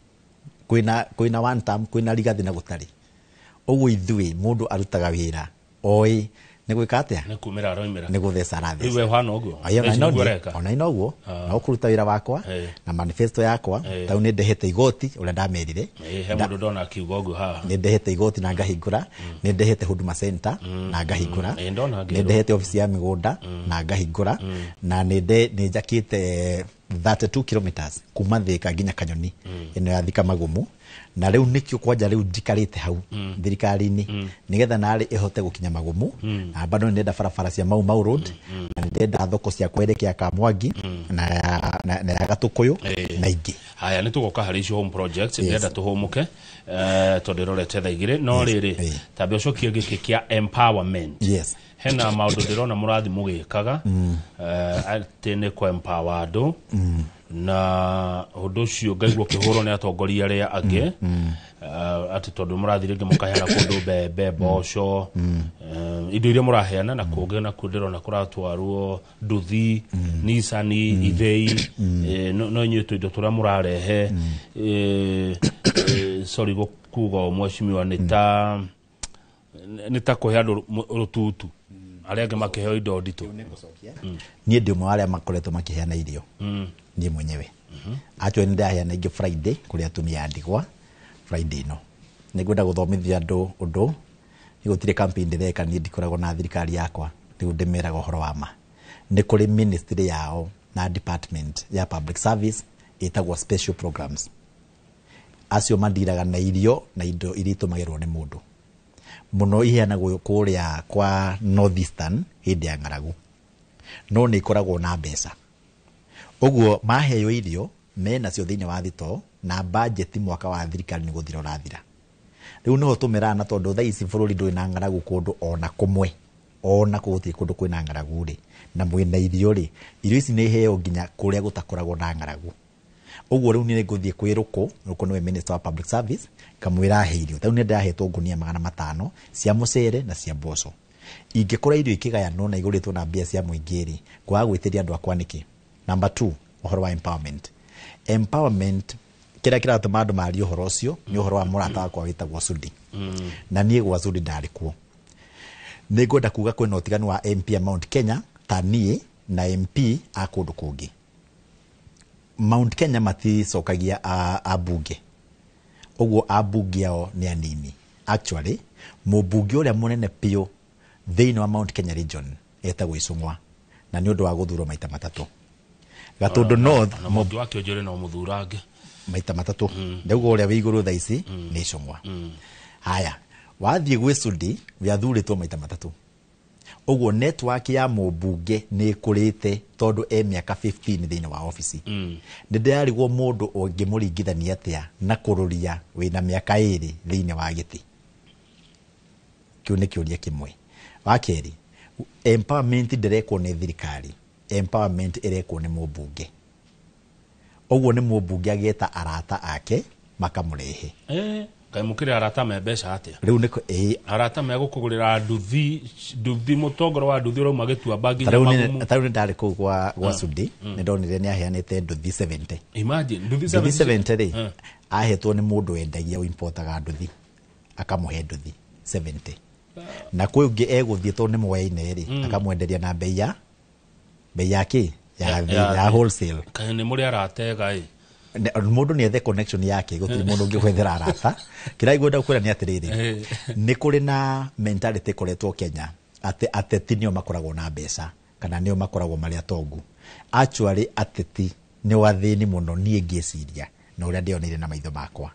Kwĩna one term, kwĩna Rigathi na gũtarĩ. Ũguo ithuĩ mũndũ arutaga wĩra oĩ nĩ gwĩka atĩa? Nĩ kumĩra aroimĩra. Nĩ gũtheca aratheca. Rĩu we ũhana ũguo? Ayo, Thaa ici na nĩguo ino ũreka? ona ino ũguo. Na ũkũruta wĩra wakwa, na manifesto yakwa, tau nĩ ndehete igoti ũrĩa ndamerire. He mũndũ ndona akiuga ũguo haha. Nĩ ndehete igoti na ngahingũra, nĩ ndehete Huduma Center na ngahingũra, Ndona nĩ ngĩrwo. ndehete obici ya mĩgũnda na ngahingũra, na nĩ njakĩte 32 kilometers kuma Thika nginya Kanyoni, ĩno ya Thika Magumu. Na rĩu nĩkĩo kwanja rĩu njikarĩte hau thirikari-inĩ, nĩgetha narĩ ĩhote gũkinya Magumu. Na bado nĩndenda barabara cia Mau Mau Road, na nĩndenda thoko cia kwerekea Kamwangi, na ya Gatũkũyũ, na ingĩ. Haya, nĩ tũgoka harĩ icio home projects, ndĩrenda tũhũmũke, tondũ ĩrorete thaa igĩrĩ. No rĩrĩ, tambe ũcokie gĩkĩ kĩa empowerment. Hena maũndũ ndĩrona mũrathi mũgĩkaga, atĩ nĩ kũ empower andũ. Na ũndũ ũcio ngaigua ũkĩhũrwo nĩ atongoria arĩa angĩ, atĩ tondũ mũrathiĩ rĩngĩ mũkaheana kũndũ mbembe, mboco, indo iria mũraheana, na kũngĩ nakuo ndĩrona kũratwarwo nduthi, Nissan, ithĩi, no inyuĩ tũindo tũrĩa mũrarehe, sorry gũkuga ũũ mheshimiwa, nĩ ta kũhe andũ rũtutu, arĩa angĩ makĩheo indo nditũ. Niĩ ndĩ ũmwe wa arĩa makoretwo makĩheana irio. Niĩ mwenyewe. Actually nĩ ndaheana ingĩ Friday kũrĩ atumia a ndigwa, Friday ĩno. Nĩ ngwenda gũthomithia andũ ũndũ, nĩ gũtirĩ campaign ndĩreka, niĩ ndikoragwo na thirikari yakwa, rĩu ndĩmeraga ũhoro wa ma. Nĩ kũrĩ ministry yao na department ya public service ĩtagwo special programs. Acio mandiraga na irio na indo iria itũmagĩrwo nĩ mũndũ. Mũno iheanagwo kũrĩa kwa North Eastern hĩndĩ ya ng'aragu. No nĩ ikoragwo na mbeca. Ũguo maheo irio menacio thĩinĩ wa thitoo na budget mwaka wa thirikari nĩ gũthira ũrathira. Rĩu nĩho tũmĩrana tondũ thaa ici bũrũri ndũrĩ na ng'aragu kũndũ ona kũmwe, ona kũ gũtirĩ kũndũ kwĩna ng'aragu rĩ, na mwĩna irio rĩ, irio ici nĩ iheo nginya kũrĩa gũtakoragwo na ng'aragu. Ũguo rĩu niĩ ngũthiĩ kwĩ Rũkũ, Rũkũ nĩwe Minister wa Public Service, ngamwĩra ahe irio. Ta rĩu nĩ ndĩrahetwo ngunia 500 cia mũcere na cia mboco. Ingĩkora irio ikĩgayanwo na igũrĩtwo na mbia cia mũingĩ rĩ, ngwaga gwĩtĩria andũ akwa nĩkĩ? Number 2, ũhoro wa empowerment. Empowerment, kĩrĩa kĩratũma andũ marie ũhoro ũcio nĩ ũhoro wa mũrata wakwa wĩtagwo Sudi. Na niĩ gwa Sudi ndarĩ kuo. Nĩ ngwenda kuga kwĩna ũtiganu wa MP a Mount Kenya ta niĩ na MP a kũndũ kũngĩ. Mount Kenya maticokagia ambunge. Ũguo ambunge ao nĩ anini. Actually, mũmbunge ũrĩa mũnene biũ thĩinĩ wa Mount Kenya region etagwo Icũng'wa, na nĩ ũndũ wa gũthurwo maita matatũ. Gatũndũ North na mũngĩ wa Kĩonjore no mũthurange maita matatũ. Ndauga ũrĩa wĩ igũrũ thaa ici nĩ Icũng'wa. Haya, wathiĩ gwĩ Sudi we athurĩtwo maita matatũ. Ũguo network ya mũmbunge nĩ ĩkũrĩte tondũ e mĩaka 15 thĩinĩ wa obici. Nĩ ndĩrarigwo mũndũ ũngĩmũringithania atĩa na kũrũria wĩna mĩaka 2 thĩinĩ wa gĩtĩ. Kĩu nĩ kĩũria kĩmwe. Wa kerĩ, empowerment ndĩrekwo nĩ thirikari, empowerment ĩrekwo nĩ mũmbunge. Ũguo nĩ mũmbunge ageta arata ake makamũrehe. Kaĩ mũkĩrĩ arata me mbeca atĩa? Rĩu nĩ arata megũkũgũrĩra nduthi mũtongoro wa nduthi ũrauma gĩtuamba nginya magumu. Ta rĩu nĩ ndarĩ kũu gwa Sudi, nĩ ndonire nĩ aheanĩte nduthi 70. Imagine nduthi 70 70 rĩ, ahetwo nĩ mũndũ wendagia importaga nduthi, akamũhe nduthi 70. Na kwĩ ũngĩ egũthiĩ tondũ nĩ moyaine rĩ, akamwenderia na bei ya bei ya kĩ? Ya wholesale. Kaĩ nĩ mũrĩ arata ega ĩ? Mũndũ nĩ ethe connection yake, gũtirĩ mũndũ ũngĩgwethera arata. Kĩrĩa ngwenda kwĩra nĩ atĩrĩrĩ, nĩ kũrĩ na mentality ĩkoretwo Kenya atĩ ateti nĩo makoragwo na mbeca kana nĩo makoragwo marĩ atongu. Actually ateti nĩ athĩni mũno niĩ ngĩciria na ũrĩa ndĩoneire na maitho makwa.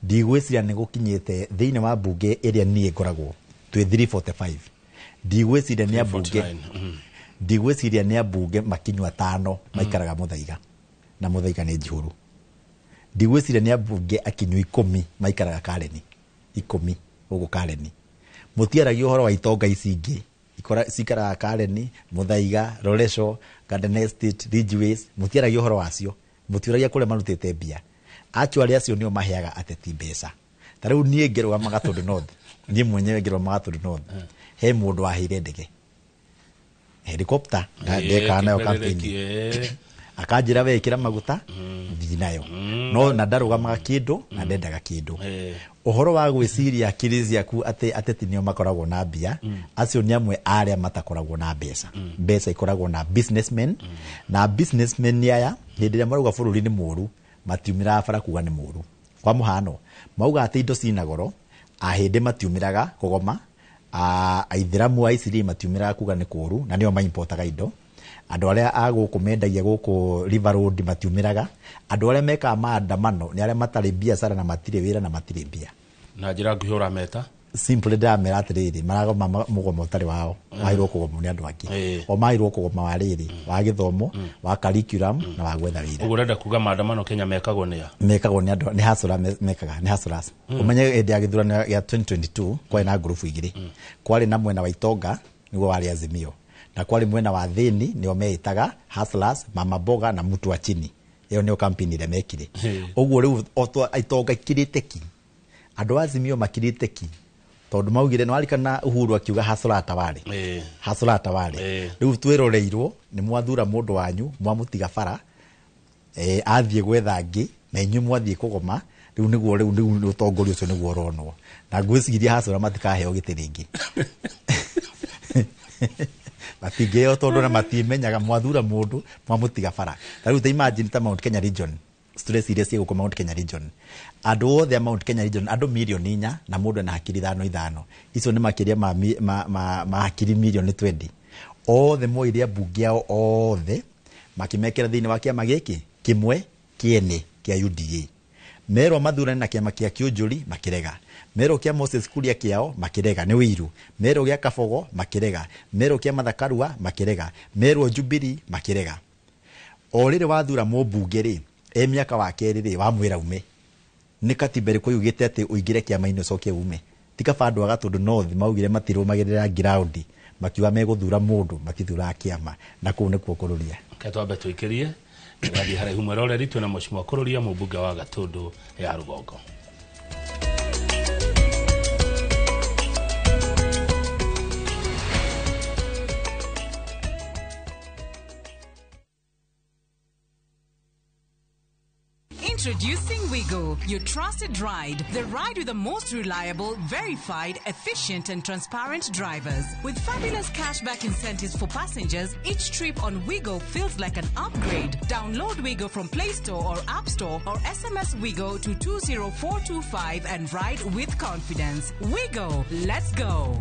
Ndigwĩciria nĩ gũkinyĩte thĩinĩ wa mbunge ĩrĩa niĩ ngoragwo twĩ 345. Ndigwĩciria nĩ ambunge, ndigwĩciria nĩ ambunge makinyua 5 maikaraga Muthaiga, na Muthaiga nĩ njihũru. Ndigwĩciria nĩ ambunge akinyu 10 maikaraga Kareni, 10 gũkũ Kareni. Mũtiaragia ũhoro wa itonga ici ingĩ cikaraga Kareni, Muthaiga, Loresho, Garden Estate, Ridgeways, mũtiaragia ũhoro wacio, mũtiũragia kũrĩa marutĩte mbia. Actually acio nĩo maheaga ateti mbeca. Ta rĩu niĩ ngĩrũgama Gatũndũ North, niĩ mwenyewe ngĩrũgama Gatũndũ North, he mũndũ waheire ndege helicopter ndekaga nayo campaign, akanjĩra we ĩkĩra maguta thiĩ nayo, no na ndarũgamaga kĩndũ na ndendaga kĩndũ. Ũhoro wa gwĩciria akiri ciaku atĩ ateti nĩo makoragwo na mbia, acio nĩ amwe arĩa matakoragwo na mbeca. Mbeca ikoragwo na businessmen, na businessmen nĩ aya hĩndĩ ĩrĩa marauga bũrũri nĩ mũru matiumĩraga bara kuga nĩ mũru. Kwa mũhano mauga atĩ indo cina goro, ahĩndĩ matiumĩraga kũgoma, aithĩramu a Isiri matiumĩraga kuga nĩ kũru, na nĩo maimportaga indo. Andũ arĩa a gũkũ mendagia gũkũ River Road matiumĩraga. Andũ arĩa mekaga maandamano nĩ arĩa matarĩ biacara na matirĩ wĩra na matirĩ mbia. Na njĩra nguhĩ ũrameta? Simply ndĩramera atĩrĩrĩ, maragoma mũgomo ũtarĩ wao, maheirwo kũgomwo nĩ andũ angĩ. O maheirwo kũgoma wa rĩrĩ, wa gĩthomo, wa curriculum na wa gwetha wĩra. Ũguo ũrenda kuga maandamano Kenya mekagwo nĩ a? Mekagwo nĩ andũ, nĩ hustler mekaga, nĩ hustlers. Ũmenye hĩndĩ ya gĩthurano gĩa 2022 kwarĩ na ngurubu igĩrĩ. Kwarĩ na mwena wa itonga nĩguo warĩ Azimio, na kwarĩ mwena wa thĩni nĩo meĩtaga hustlers, mama mboga na mtu wa chini. Ĩyo nĩyo campaign ĩrĩa mekire. Ũguo rĩu itonga ikirĩte ki, andũ a Azimio makirĩte ki, tondũ maugire nĩ warikana Uhuru akiuga hustler atawale, hustler atawale. Rĩu twĩroreirwo nĩ mwathura mũndũ wanyu mwamũtiga bara, athiĩ gwetha angĩ na inyuĩ mwathiĩ kũgoma. Rĩu nĩguo rĩu nĩguo ũtongoria ũcio nĩguo ũronwo, na ngwĩciria hustler matikaheo gĩtĩ rĩngĩ. Matingĩheo tondũ na matimenyaga mwathura mũndũ mwamũtiga bara. Ta rĩu ta imagine ta Mount Kenya region, stress iria ciĩ gũkũ Mount Kenya region, andũ othe a Mount Kenya region, andũ mirioni 4 na mũndũ ena hakiri 5 5, icio nĩ makĩria ma hakiri mirioni 20. Othe moire ambunge ao othe makĩmekĩra thĩinĩ wa kĩama gĩkĩ kĩmwe kĩene kĩa UDA. Merwo mathurane na kĩama kĩa Kĩũnjũri makĩrega, merwo kĩa Moses Kuria kĩao makĩrega nĩ wĩiru, merwo gĩa Kabogo makĩrega, merwo kĩa Martha Karua makĩrega, merwo Jubilee makĩrega. O rĩrĩ wathura mũmbunge rĩ, e mĩaka wa kerĩ rĩ, wamwĩra ume. Nĩ katiba ĩrĩkũ yugĩte atĩ ũingĩre kĩama-inĩ ũcoke ume? Ti kaba andũ a Gatũndũ North maugire matirũmagĩrĩra ground, makiuga megũthura mũndũ, matithuraga kĩama, na kũu nĩkuo kũrũria. Ke twambe tũikĩrie tũgathiĩ haraihu mwĩroreri twĩna mheshimiwa Kũrũria, mũmbunge wa Gatũndũ ya Rũgongo. Introducing Wigo, your trusted ride. The ride with the most reliable, verified, efficient and transparent drivers. With fabulous cashback incentives for passengers, each trip on Wigo feels like an upgrade. Download Wigo from Play Store or App Store or SMS Wigo to 20425 and ride with confidence. Wigo, let's go.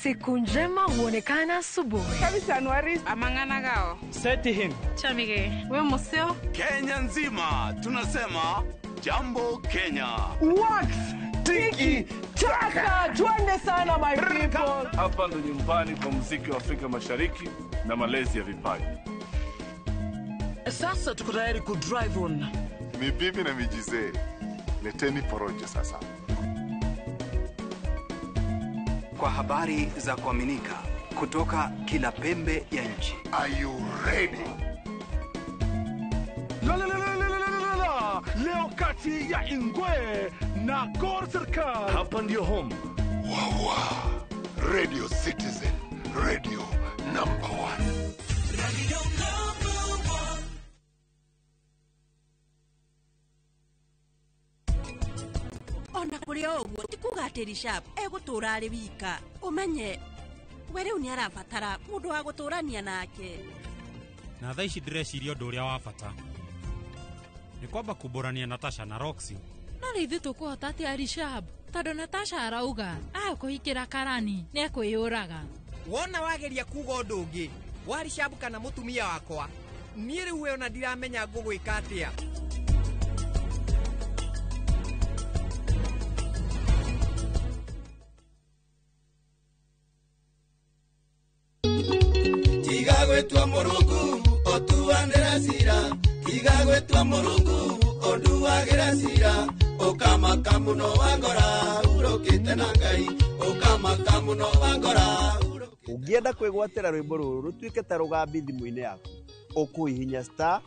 Siku njema huonekana asubuhi. Kabisa Anuari amangana gao. Seti him. Chamige. We museo. Kenya nzima tunasema jambo Kenya. Wax tiki taka. Twende sana my people. Hapa ndo nyumbani kwa muziki wa Afrika Mashariki na malezi ya vipaji. Sasa tuko tayari ku drive on. Mibibi na mijizee. Leteni porojo sasa. Kwa habari za kuaminika kutoka kila pembe ya nchi. Are you ready? La la la la la la la. Leo kati ya Ingwe na Gor Serikal. Hapa ndio home. Wawa. Radio Citizen, radio number 1. Radio number 1. Ona kũrĩ o ũguo ti kuga atĩ Rishab egũtũũra arĩ wika. Ũmenye we rĩu nĩ arabatara mũndũ wa gũtũũrania nake. Na thaa ici ndĩreciria ũndũ ũrĩa wa bata nĩ kwamba kumbũrania Natasha na Roxy. No rĩu ithuĩ tũkũhota atĩa Rishab, tondũ Natasha arauga agũkũhikĩra Karani nĩ ekwĩyũraga. Wona wageria kuga ũndũ ũngĩ wa Rishab kana mũtumia wakwa, niĩ rĩu we ona ndiramenya ngũgwĩka atĩa. Tigagwetwa Mũrungu otuanĩra cira, tigagwetwa Mũrungu onduagĩra cira, ũkamaka mũno wangora urũkĩte na Ngai, ũkamaka mũno wangora. Ũngĩenda kwĩgwatĩra rwĩmbo rũrũ rũtuĩke ta rũgambi thimũ-inĩ yaku, ũkũhihinya star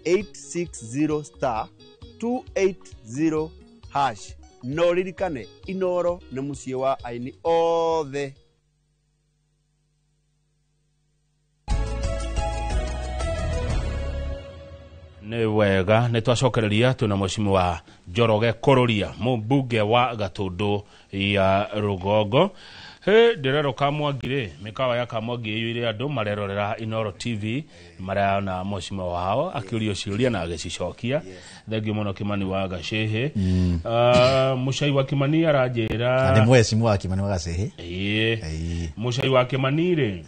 860 star 280 hash. No ririkane Inoro nĩ mũciĩ wa aini othe. Nĩ wega nĩ twacokereria twĩna mheshimiwa Njoroge Kũrũria, mũmbunge wa Gatũndũ ya Rũgongo. He ndĩrerwo Kamwangi rĩ, mĩkawa ya Kamwangi ĩiyũire andũ marerorera Inoro TV, marona mheshimiwa wao akĩũrio ciũria na agĩcicokia. Thengiũ mũno Kimani wa Gacĩhĩ. Mũcai wa Kimani aranjĩra nĩ mheshimiwa wa Kimani wa Gacĩhĩ. Ĩĩ, mũcai wa Kimani rĩ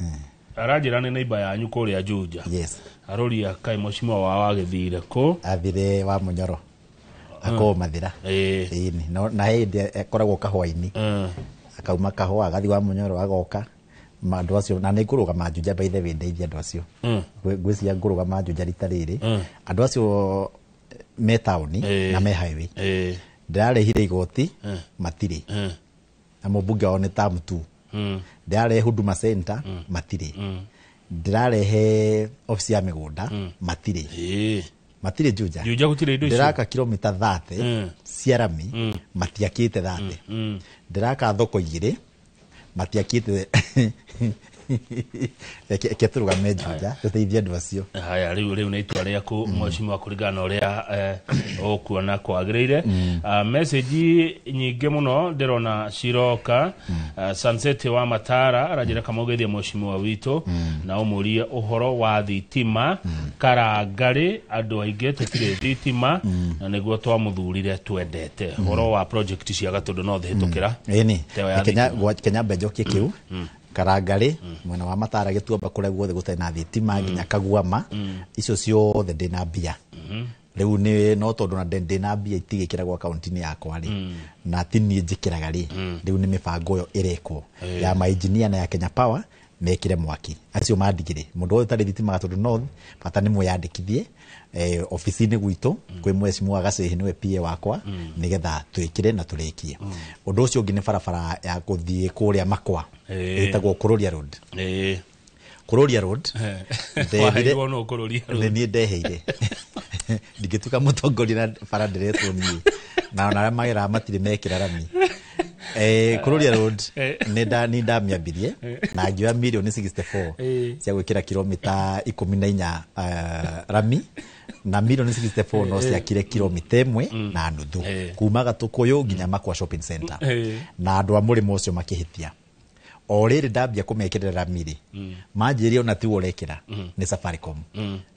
aranjĩra nĩ neighbor yanyu kũrĩa Juja. Yes. Aroria kaĩ mheshimiwa wao agĩthire kũ? Athire wa Mũnyoro. Akorwo Mathira. Ĩĩ, no na hĩndĩ akoragwo kahũa-inĩ. Akauma kahũa agathiĩ wa Mũnyoro agoka. Andũ acio na nĩ ngũrũgama Juja by the way, ndeithia andũ acio. Ngwĩciria ngũrũgama Juja rita rĩrĩ. Andũ acio me taũni na me highway. Ndĩrarĩhire igoti matirĩ. Na mũmbunge wao nĩ term 2. Ndĩrarehe Huduma Center matirĩ. Ndĩrarehe ofici ya mĩgũnda matirĩ. Matirĩ Juja. Juja gũtirĩ indo icio. Ndĩraka kilomita 30 cia rami matiakĩte 30. Ndĩraka thoko igĩrĩ matiakĩte. Reke tũrũgame Juja tũteithie andũ acio. Haya, rĩu nĩ itua rĩaku mheshimiwa kũringana na ũrĩa ũkuona kwagĩrĩire. Message nyingĩ mũno ndĩrona ciroka. Sunset wa Matara aranjĩra kamũgeithie mheshimiwa witũ na ũmũrie ũhoro wa thitima. Karangarĩ andũ aingĩ tũtirĩ thitima na nĩguo twamũthurire twendete. Ũhoro wa project cia Gatũndũ no thĩhĩtũkĩra. Ĩni Kenya mbenjokie kĩu Karangarĩ mwena wa Matara Gĩtuamba kũrĩa guothe gũtarĩ na thitima nginya Kaguama, icio ciothe ndĩna mbia. Rĩu nĩ no tondũ na ndĩna mbia itigĩkĩragwo akaunti-inĩ yakwa rĩ, na ti niĩ njĩkĩraga rĩ, rĩu nĩ mĩbango ĩyo ĩrekwo ya mainjinia na ya Kenya Power Mekĩre mwaki acio mandigire mũndũ wothe ũtarĩ thitima Gatundu North bata nĩ mwĩyandĩkithie obici-inĩ gwitũ kwĩ mheshimiwa Gacehi nĩwe PA wakwa, nĩgetha twĩkĩre na tũrĩkie. Ũndũ ũcio ũngĩ nĩ barabara ya gũthiĩ kũrĩa Makwa ĩtagwo Kũrũria Road. Kũrũria Road. Waheirwo nũ Kũrũria Road? Nĩ niĩ ndeheire, ndingĩtuĩka mũtongoria na bara ndĩretwo niĩ, na ona arĩa mageraga matirĩ mekĩra rami. Kũrũria Road nĩ ndamĩambirie na ngĩoya mirioni 64 cia gwĩkĩra kilomita 14 rami, na mirioni 64 no ciakire kilomita 1.5 kuma Gatũkũyũ nginya Makwa Shopping Center, na andũ a mũrĩmo ũcio makĩhĩtia. O rĩrĩ ndambia kũmekĩrĩra rami rĩ, manjĩrire ona tiwe ũrekĩra, nĩ Safaricom.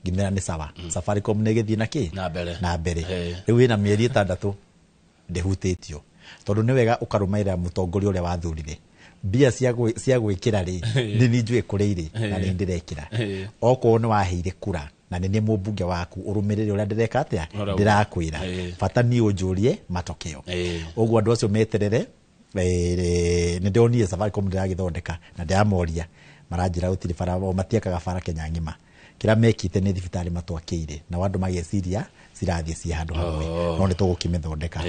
Ngĩmera nĩ sawa, Safaricom nĩ ĩgĩthiĩ na kĩ na mbere. Rĩu ĩna mĩeri 6 ndĩhutĩtio, tondũ nĩ wega ũkarũmĩrĩra mũtongoria ũrĩa wathurire. Mbia cia gwĩkĩra rĩ, nĩ niĩ njũĩ kũrĩa irĩ na nĩ ndĩrekĩra. Okorwo nĩ waheire kura na nĩ niĩ mũmbunge waku, ũrũmĩrĩre ũrĩa ndĩreka atĩa, ndĩrakwĩra. Bata niĩ ũnjũrie matokeo. Ũguo andũ acio meterere. Nĩ ndĩronire Safaricom ndĩragĩthondeka na ndĩramoria, maranjĩra gũtirĩ bara, o matiakaga bara Kenya ng'ima. Kĩrĩa mekĩte nĩ thibitarĩ matwakĩire, na andũ mageciria cirathiĩ ciĩ handũ hamwe, no nĩ tũgũkĩmĩthondeka.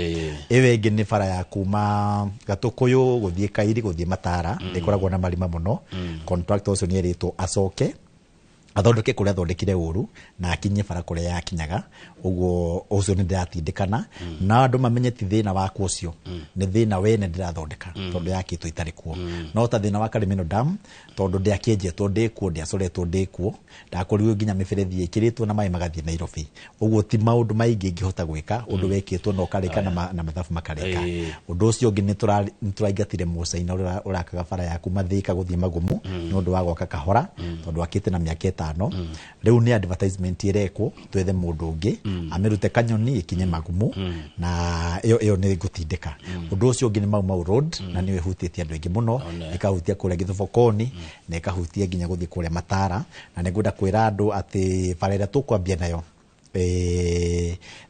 Ĩyo ĩngĩ nĩ bara ya kuma Gatũkũyũ gũthiĩ Kairi gũthiĩ Matara, ĩkoragwo na marima mũno. Contractor ũcio nĩ erĩtwo acoke athondeke kũrĩa athondekire ũru na akinye bara kũrĩa yakinyaga. Ũguo ũcio nĩ ndĩratindĩkana na andũ mamenye ti thĩna wakwa ũcio, nĩ thĩna wene ndĩrathondeka tondũ yakĩtwo itarĩ kuo. No ta thĩna wa Karimeno Dam, tondũ ndĩakĩenjetwo ndĩkuo, ndĩacoretwo ndĩkuo, ndakorirwo nginya mĩberethi ĩkĩrĩtwo na maĩ magathiĩ Nairobi. Ũguo ti maũndũ maingĩ ingĩhota gwĩka, ũndũ wekĩtwo na ũkarĩka na mathabu makarĩka. Ũndũ ũcio ũngĩ nĩ tũraingatire mũcaina ũrĩa ũrakaga bara ya kuma Thika gũthiĩ Magumu nĩ ũndũ wa gwaka kahora, tondũ akĩte na mĩaka 5. Rĩu nĩ advertisement ĩrekwo twethe mũndũ ũngĩ amĩrute Kanyoni ĩkinye Magumu, na ĩyo nĩ ngũtindĩka. Ũndũ ũcio ũngĩ nĩ Mau Mau Road, na nĩyo ĩhutĩtie andũ aingĩ mũno, ĩkahutia kũrĩa Gĩthobokoni na ĩkahutia nginya gũthiĩ kũrĩa Matara. Na nĩ ngwenda kwĩra andũ atĩ bara ĩrĩa tũkwambia nayo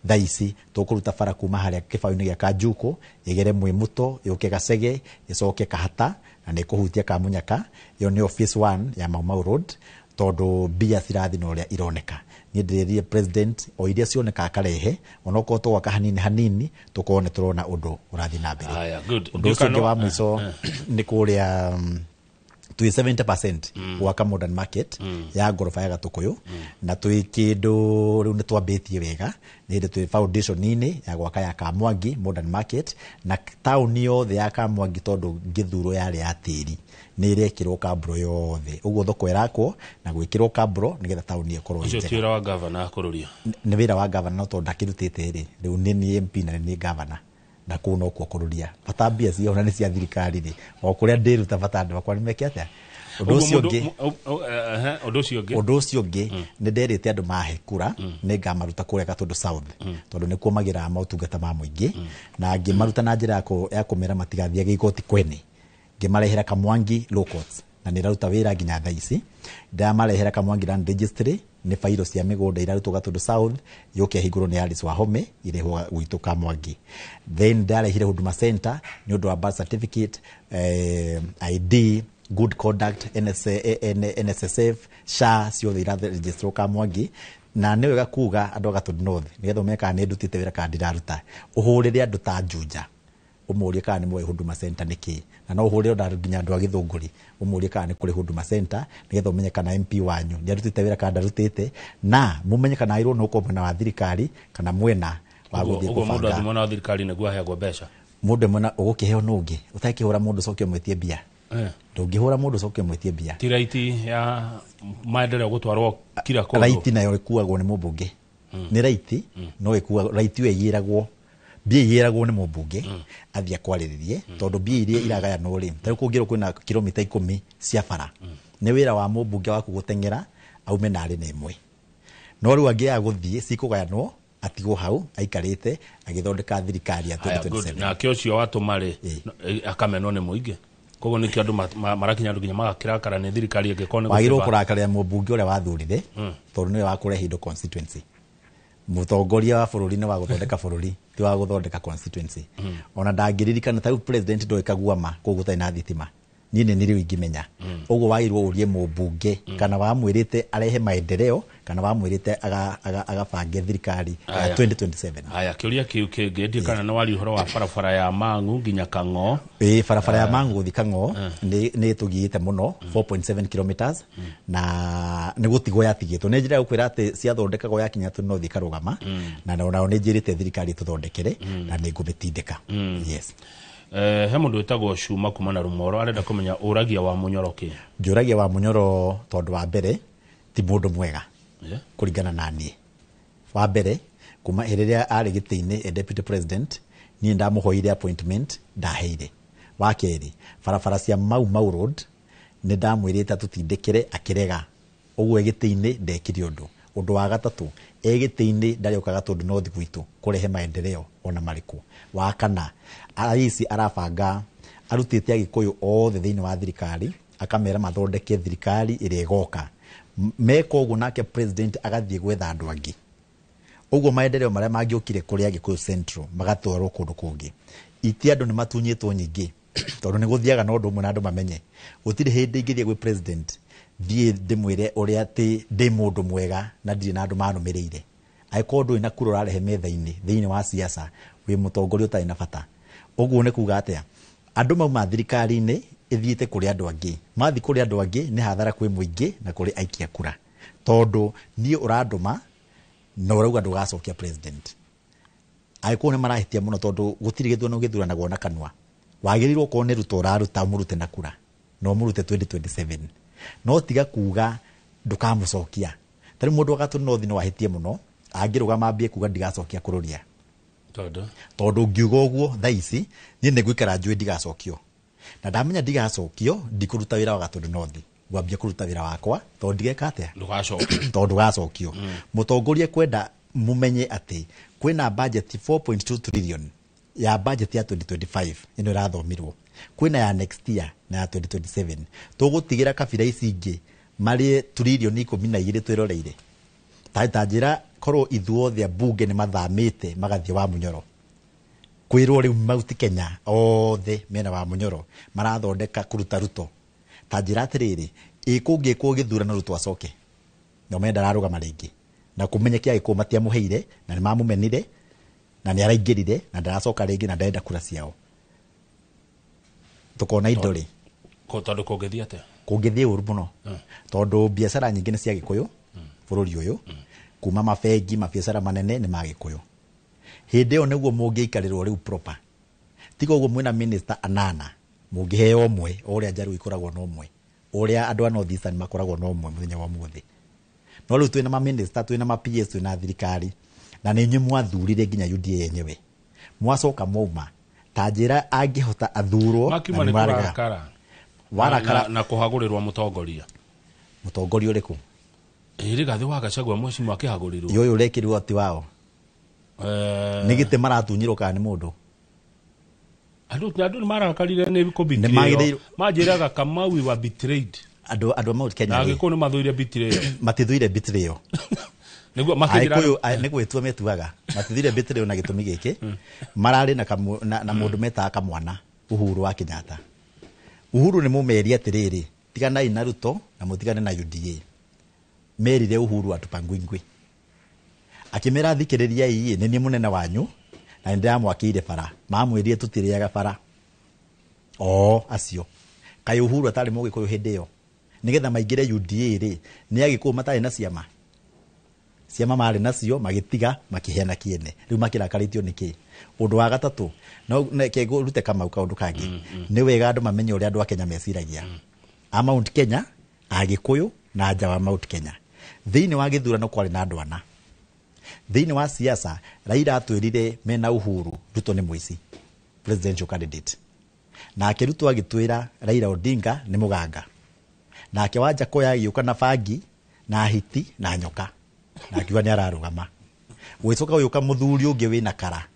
thaa ici, tũkũruta bara kuma harĩa kĩbaũ-inĩ gĩa Kanjuku ĩgere Mwĩmũto yũke Gacege ĩcoke Kahata na nĩ ĩkũhutia Kamunyaka. Ĩyo nĩyo phase 1 ya Mau Mau Road, tondũ mbia cirathi na ũrĩa ironeka. Niĩ ndĩrĩrire president o iria cioneka akarehe, onokorwo tũgwaka hanini hanini tũkorwo nĩ tũrona ũndũ ũrathiĩ na mbere. Ũndũ ũcio ũngĩ wa mũico nĩ kũrĩa twĩ 70% gwaka modern market ya ngoroba ya Gatũkũyũ, na twĩ kĩndũ rĩu nĩ twambĩtie wega, nĩ hĩndĩ twĩ foundation-inĩ ya gwaka ya Kamwangi modern market, na taũni yothe ya Kamwangi tondũ gĩthuro yarĩ ya tĩri nĩ ĩrekĩrwo kamburo yothe. Ũguo thoko ĩrakwo na gwĩkĩrwo kamburo nĩgetha taũni ĩkorwo ĩ Ũcio njega. ti wĩra wa gavana kũrũria? Nĩ wĩra wa gavana, no tondũ ndakĩrutĩte rĩ, rĩu nĩ niĩ MP na nĩ niĩ gavana, na kũu nokuo kũrũria. Bata mbia ciona nĩ cia thirikari rĩ, o kũrĩa ndĩruta bata andũ akwa nĩmeke atĩa. Ũndũ ũcio ũngĩ, ũndũ ũcio ũngĩ, ũndũ ũcio ũngĩ nĩ nderĩte andũ mahe kura nĩ ngamaruta kũrĩa Gatundu South, tondũ nĩkuo magĩraga motungata ma mũingĩ, na ngĩmaruta na njĩra ya kũmera matigathiage igoti kwene. Ngĩmarehera Kamwangi Law Courts, na nĩ ĩraruta wĩra nginya thaa ici. Ndamarehera Kamwangi Land Registry, nĩ bairo cia mĩgũnda irarutwo Gatundu South yũke hingũrwo nĩ Alice Wahome irehwo gwitũ Kamwangi. Then ndarehire Huduma Center nĩ ũndũ wa birth certificate, ID, good conduct, NSSF, SHA ciothe iraregistrwo Kamwangi. Na nĩ wega kuga andũ a Gatundu North nĩgetha ũmenye kana nĩ ndutĩte wĩra kana ndiraruta, ũhũrĩre andũ ta Juja ũmũrie kana nĩ moĩ Huduma Center nĩ kĩ, na no ũhũrĩre ona nginya andũ a Gĩthũngũri ũmũrie kana nĩ kũrĩ Huduma Center, nĩgetha ũmenye kana MP wanyu nĩ arutĩte wĩra kana ndarutĩte, na mũmenye kana agĩrĩirwo nĩ gũkorwo mwena wa thirikari kana mwena wa gũthiĩ Ũguo mũndũ kũbanga. athiĩ mwena wa thirikari nĩguo aheagwo mbeca. Mũndũ mwena ũgũkĩheo nũ ũngĩ ũtakĩhũra mũndũ ũcoke ũmwĩtie mbia. Ndũngĩhũra mũndũ ũcoke ũmwĩtie mbia. Ti raiti ya maendeleo gũtwarwo kila kũndũ. Raiti nayo ĩkuagwo nĩ mũmbunge. Nĩ raiti no ĩkuagwo, raiti ĩyo ĩgĩragwo mbia igĩragwo nĩ mũmbunge athiĩ akwarĩrĩrie, tondũ mbia iria iragayanwo rĩ, ta rĩu kũngĩrwo kwĩna kilomita 10 cia bara, nĩ wĩra wa mũmbunge waku gũteng'era aume narĩ na ĩmwe. No rĩu angĩaga gũthiĩ cikũgayanwo atigwo hau aikarĩte agĩthondeka thirikari ya 2027. Nake ũcio watũma rĩ akamenwo nĩ mũingĩ, koguo nĩkĩo andũ marakinya andũ nginya magakĩrakara nĩ thirikari ĩngĩkorwo nĩ wagĩrĩirwo kũrakarĩra mũmbunge ũrĩa wathurire, tondũ nĩwe wakũrehe indo constituency. Mũtongoria wa bũrũri nĩ wa gũthondeka bũrũri, ti wa gũthondeka constituency. Ona ndangĩririkana ta rĩu president ndoĩ Kaguama kũu gũtarĩ na thitima. Niĩ nĩ niĩ rĩu ingĩmenya. Ũguo wagĩrĩirwo ũrie mũmbunge kana wamwĩrĩte arehe maendeleo kana wamwĩrĩte agabange thirikari ya Aya. 2027. Haya, kĩũria kĩu kĩngĩ ndiĩ kana nĩ waria ũhoro wa barabara ya Mang'u nginya Kang'o. Ĩĩ, barabara ya Mang'u gũthiĩ Kang'o nĩ ĩtũgiĩte mũno, 4.7 kilometers, na nĩ gũtigwo yatigĩtwo. Nĩ njĩra ya gũkwĩra atĩ ciathondekagwo yakinya tũ no thiĩ karũgama, na nao nĩ njĩrĩte thirikari ĩtũthondekere na nĩ ngũmĩtindĩka. Yes. He mũndũ wĩtagwo Cuma kuma na Rumoro arenda kũmenya ũragia wa Mũnyoro kĩ. Njũragia wa Mũnyoro tondũ wa mbere ti mũndũ mwega Yeah. kũringana na niĩ. Wa mbere kuma hĩndĩ ĩrĩa arĩ gĩtĩ-inĩ e deputy president, niĩ ndamũhoire appointment ndaheire. Wa kerĩ, barabara cia Mau Mau Road nĩ ndamwĩrĩte atũtindĩkĩre akĩrega. Ũguo e gĩtĩ-inĩ ndekire ũndũ. Ũndũ wa gatatũ, e gĩtĩ-inĩ ndarĩũkaga tondũ no gwitũ kũrehe maendeleo ona marĩkũ. Wa kana, rais arabanga arutĩte Agĩkũyũ othe thĩinĩ wa thirikari akamera mathondeke thirikari ĩrĩa ĩgoka. Meka ũguo nake president agathiĩ gwetha andũ angĩ. Ũguo maendeleo marĩa mangĩũkire kũrĩ Agĩkũyũ Central magatwarwo kũndũ kũngĩ. Iti andũ nĩ matunyĩtwo nyingĩ tondũ nĩ gũthiaga na ũndũ ũmwe na andũ mamenye. Gũtirĩ hĩndĩ ingĩthiĩ gwĩ president thiĩ ndĩmwĩre ũrĩa atĩ ndĩ mũndũ mwega na ndirĩ na andũ manũmĩrĩire. Angĩkorwo ndũrĩ na kura ũrarehe metha-inĩ thĩinĩ wa siasa, wĩ mũtongoria ũtarĩ na bata. Ũguo nĩ kuga atĩa? Andũ mauma thirikari-inĩ ĩthiĩte kũrĩ andũ angĩ. Mathiĩ kũrĩ andũ angĩ nĩ hathara kwĩ mũingĩ na kũrĩ aikia kura. Tondũ niĩ ũrandũma na ũrauga ndũgacokia president. Agĩkũyũ nĩ marahĩtia mũno tondũ gũtirĩ gĩthurano gĩthuranagwo na kanua. Wagĩrĩirwo okorwo nĩ Ruto ũraruta ũmũrute na kura na ũmũrute 2027. No tiga kuga ndũkamũcokia. Ta rĩu mũndũ wa Gatũ North no ahĩtie mũno angĩrũgama ambie kuga ndigacokia kũrũria. Tondũ ngiuga ũguo thaa ici niĩ nĩ ngũikara njũĩ ndigacokio. Na ndamenya ndigacokio ndikũruta wĩra wa Gatũ North. Ngwambia kũruta wĩra wakwa tondũ ndigeka atĩa? Ndũgacokio. Tondũ ndũgacokio. Mũtongoria kwenda mumenye atĩ kwĩna budget 4.2 trillion ya budget ya 2025 ĩno ĩrathomirwo, kwĩna ya next year na ya 2027. Tũgũtigĩra kabira ici ingĩ marĩ trilioni 12 twĩroreire. Ta njĩra korwo ithuothe ambunge nĩ mathamĩte magathiĩ wa Mũnyoro, kwĩrwo rĩu Mount Kenya othe mena wa Mũnyoro marathondeka kũruta Ruto. Ta njĩra atĩrĩrĩ, ĩ kũngĩkwo gĩthurano Ruto acoke na ũmenye ndararũgama rĩngĩ, na kũmenye Agĩkũyũ matiamũheire na nĩ mamũmenire na nĩ araingĩrire na ndaracoka rĩngĩ na ndarenda kura ciao. Tũkona indo rĩ? Tondũ kũngĩthiĩ atĩa? Kũngĩthiĩ ũru mũno. Tondũ biacara nyingĩ nĩ cia Gĩkũyũ bũrũri ũyũ, kuma mabengi mabiacara manene nĩ ma Gĩkũyũ. Hĩndĩ ĩyo nĩguo mũngĩikarĩrwo rĩu proper. Tiga ũguo mwĩna minister anana mũngĩheo ũmwe, o ũrĩa Njaruo ikoragwo na ũmwe, ũrĩa andũ a North Eastern makoragwo na ũmwe mũthenya wa ũmũthĩ. No rĩu twĩna ma minister, twĩna ma PS, twĩna thirikari, na nĩ inyuĩ mwathurire nginya UDA yenyewe. Mwacoka mwauma, ta njĩra angĩhota athurwo Makiuma na nĩ nĩ mwarega. kũrakara. Warakara. Na kũhagũrĩrwo mũtongoria. Mũtongoria ũrĩkũ? Ĩ Rigathĩ wa Gachagua mheshimiwa akĩhagũrĩrwo. Ũyũ ũrekĩrirwo ti wao. Nĩ gĩtĩ maratunyirwo kana nĩ mũndũ? Andũ nĩ marakarire nĩ kũ Nĩ betrayal. magĩrĩirwo- Manjĩraga Kamau we were betrayed. Andũ a Mount Kenya Na rĩ, Agĩkũyũ nĩ mathũire betrayal. Matithũire betrayal. Nĩguo makĩnjĩra- Agĩkũyũ nĩ gwĩtua metuaga. Matithũire betrayal na gĩtũmi gĩkĩ. Mararĩ na mũndũ metaga kamwana Uhuru wa Kenyatta. Uhuru nĩ mũmerie atĩrĩrĩ, tiganai na Ruto na mũtigane na UDA. Merire Uhuru atupangwingwi. Akĩmera thikĩrĩriai, nĩ niĩ mũnene wanyu na nĩ ndĩramwakĩire bara. Mamwĩrire tũtirĩaga bara. O acio. Kaĩ Uhuru atarĩ mũgĩkũyũ hĩndĩ ĩyo? Nĩgetha maingĩre UDA rĩ, nĩ Agĩkũyũ matarĩ na ciama. Ciama marĩ nacio magĩtiga makĩheana kĩene. Rĩu makĩrakarĩtio nĩ kĩ? Ũndũ wa gatatũ, no reke ngũrute Kamau kaũndũ kangĩ. Nĩ wega andũ mamenye ũrĩa andũ a Kenya meciragia. A Mount Kenya, Agĩkũyũ na nja wa Mount Kenya. Thĩinĩ wa gĩthurano kwarĩ na andũ ana. Thĩinĩ wa siasa, Raila atwĩrire mena Uhuru, Ruto nĩ mũici, presidential candidate. Nake Ruto agĩtwĩra Raila Odinga nĩ mũganga. Nake Wanjakoya agĩũka na bangi na hiti na nyoka. Na akiuga nĩ ararũgama. Gũgĩcoka gũgĩũka mũthuri ũngĩ wĩna kara,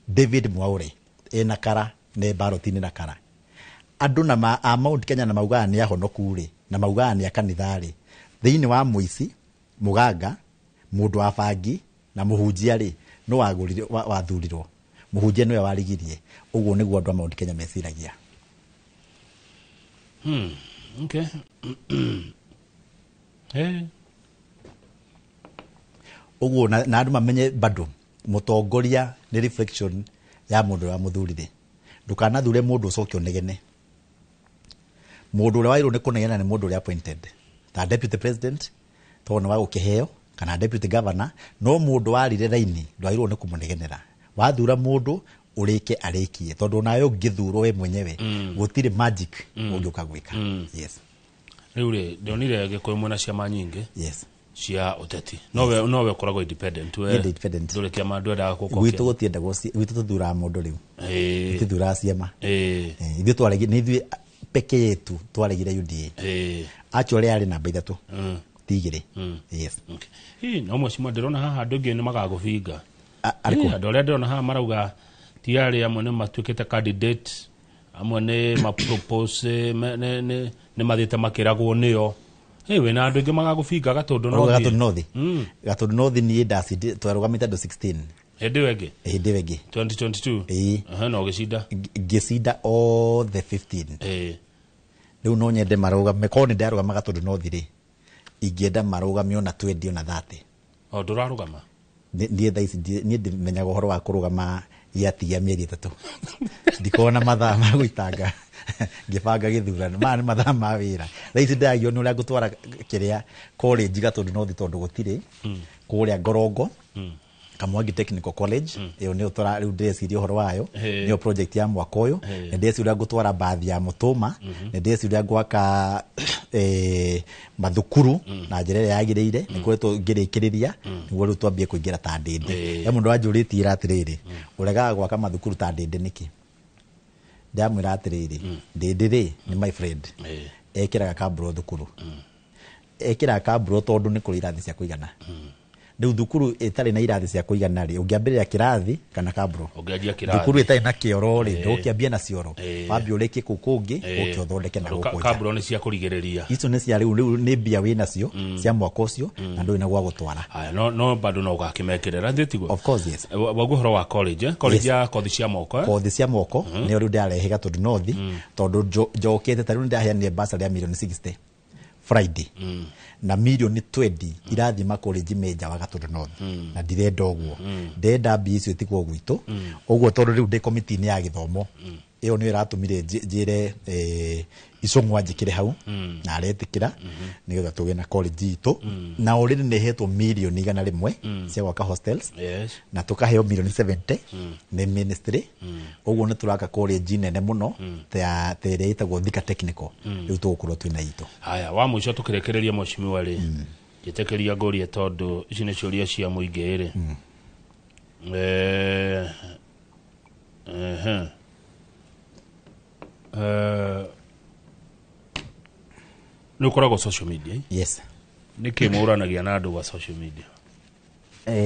David Mwaure, ena kara, nĩ baroti-inĩ na kara. Andũ na a Mount Kenya na maugaga nĩ ahonoku rĩ, na maugaga nĩ a kanitha rĩ. Thĩinĩ wa mũici, mũganga, mũndũ wa bangi na mũhunjia rĩ, no wathurirwo. Mũhunjia nĩwe warigirie. Ũguo nĩguo andũ a Mount Kenya meciragia. Okay. Hey. Ũguo na andũ mamenye bado mũtongoria nĩ reflection ya mũndũ ũrĩa mũthurire. Ndũkanathure mũndũ ũcoke ũnegene. Mũndũ ũrĩa wagĩrĩirwo nĩ kũnegena nĩ mũndũ ũrĩa appointed ta deputy president tondũ nĩ wa gũkĩheo, kana deputy governor. No mũndũ warire raini ndwagĩrĩirwo nĩ kũmũnegenera. Wathura mũndũ ũrĩke arĩkie, tondũ nawe ũngĩthurwo we mwenyewe gũtirĩ magic ũngĩũka gwĩka. Yes. Rĩu rĩ, ndonire Gĩkũyũ mwena ciama nyingĩ. Yes. Cia ũteti. Nowe ũkoragwo independent. We independent. Ndũrĩ kĩama ndwendaga gũkorwo. Gwitũ gũtiendagwo, gwitũ tũthuraga mũndũ rĩu. Tũthuraga ciama. Ithuĩ twaregire, nĩ ithuĩ peke yetu twaregire UDA. Actually arĩ namba 3. Ti 2. Yes. Okay. Ĩ no mheshimiwa ndĩrona haha andũ aingĩ nĩ magagũbinga. Andũ arĩa ndĩrona haha marauga ti arĩa amwe nĩ matuĩkĩte candidate, amwe nĩ mapropose, nĩ mathiĩte makĩragwo nĩo. Hey, wĩna andũ aingĩ magagũbinga Gatũndũ North. Gatũndũ North. Gatũndũ North niĩ ndacindi twarũgamĩte andũ 16. Hĩndĩ ĩyo ĩngĩ? Hĩndĩ ĩyo ĩngĩ. 2022? Ĩĩ. Na ũgĩcinda? Ngĩcinda othe 15. Ĩĩ. Rĩu no nyende marũgame, korwo nĩ ndarũgama Gatũndũ North rĩ, ingĩenda marũgame ona 20 ona 30. O ndũrarũgama? Niĩ thaa ici niĩ ndimenyaga ũhoro wa kũrũgama gĩatigia mĩeri 3. Ndikoragwo na mathaa ma gũitanga ngĩbanga gĩthurano. Maya nĩ mathaa ma wĩra. Thaa ici ndĩragio nĩ ũrĩa ngũtwara kĩrĩa college Gatũndũ North tondũ gũtirĩ. Kũrĩa Ngorongo, Kamwangi Technical College, ĩyo nĩyo rĩu ndĩreciria ũhoro wayo, nĩyo project ya mwaka ũyũ. Nĩ ndĩreciria ũrĩa ngũtwara bathi ya Mũtũma, nĩ ndĩreciria ũrĩa ngwaka mathukuru na njĩra ĩrĩa yagĩrĩire, nĩ ngoretwo ngĩrĩkĩrĩria nĩguo rĩu twambie kũingĩra ta ndĩndĩ. He mũndũ wanjũrĩtie ira atĩrĩrĩ, ũregaga gwaka mathukuru ta ndĩndĩ nĩkĩ? Ndamwĩra atĩrĩrĩ, ndĩndĩ rĩ nĩ my friend, ekĩraga kamburo thukuru. Ekĩraga kamburo tondũ nĩ kũrĩ irathi cia kũigana. Rĩu thukuru ĩtarĩ na irathi cia kũigana rĩ, ũngĩambĩrĩria kĩrathi kana kamburo? Ũngĩanjia kĩrathi. Thukuru ĩtarĩ na kĩoro rĩ, ndũkĩambia na cioro. Wambie ũrĩkie kũu kũngĩ, ũke ũthondeke na gũkũ nja. Kamburo nĩ cia kũrigĩrĩria. Icio nĩ cia rĩu, rĩu nĩ mbia wĩ nacio cia mwaka ũcio, na ndũrĩ na gwa gũtwara. Haya, no bado no ũgakĩmekĩrĩra, thĩ tiguo? Of course, yes. Waguo ũhoro wa college, college ya kothi cia moko, Kothi cia moko, nĩyo rĩu ndĩrarehe Gatũndũ North, tondũ njokete ta rĩu nĩndaheanire bursary ya mirioni 60 Friday. Na mirioni 20 irathiĩ makolenji me nja wa Gatũndũ North. Na ndirenda ũguo. Ndĩrenda mbia icio itigwo gwitũ. Ũguo tondũ rĩu ndĩ komiti-inĩ ya gĩthomo, ĩyo nĩyo ĩratũmire njĩre Icũng'wa njĩkĩre hau, na aretĩkĩra nĩgetha tũgĩe na college itũ. Na already nĩ hetwo mirioni 100 cia gwaka hostels. Yes. Na tũkaheo mirioni 70 nĩ ministry. Ũguo nĩ tũraka college nene mũno ta ĩrĩa ĩtagwo Thika Technical. Rĩu tũgũkorwo twĩna itũ. Haya, wa mũico tũkĩrĩkĩrĩria mheshimiwa rĩ, njĩtĩkĩria ngũrie tondũ ici nĩ ciũria cia mũingĩ rĩ. Nĩ ũkoragwo social media? Yes. Nĩkĩ mũranagia na andũ wa social media?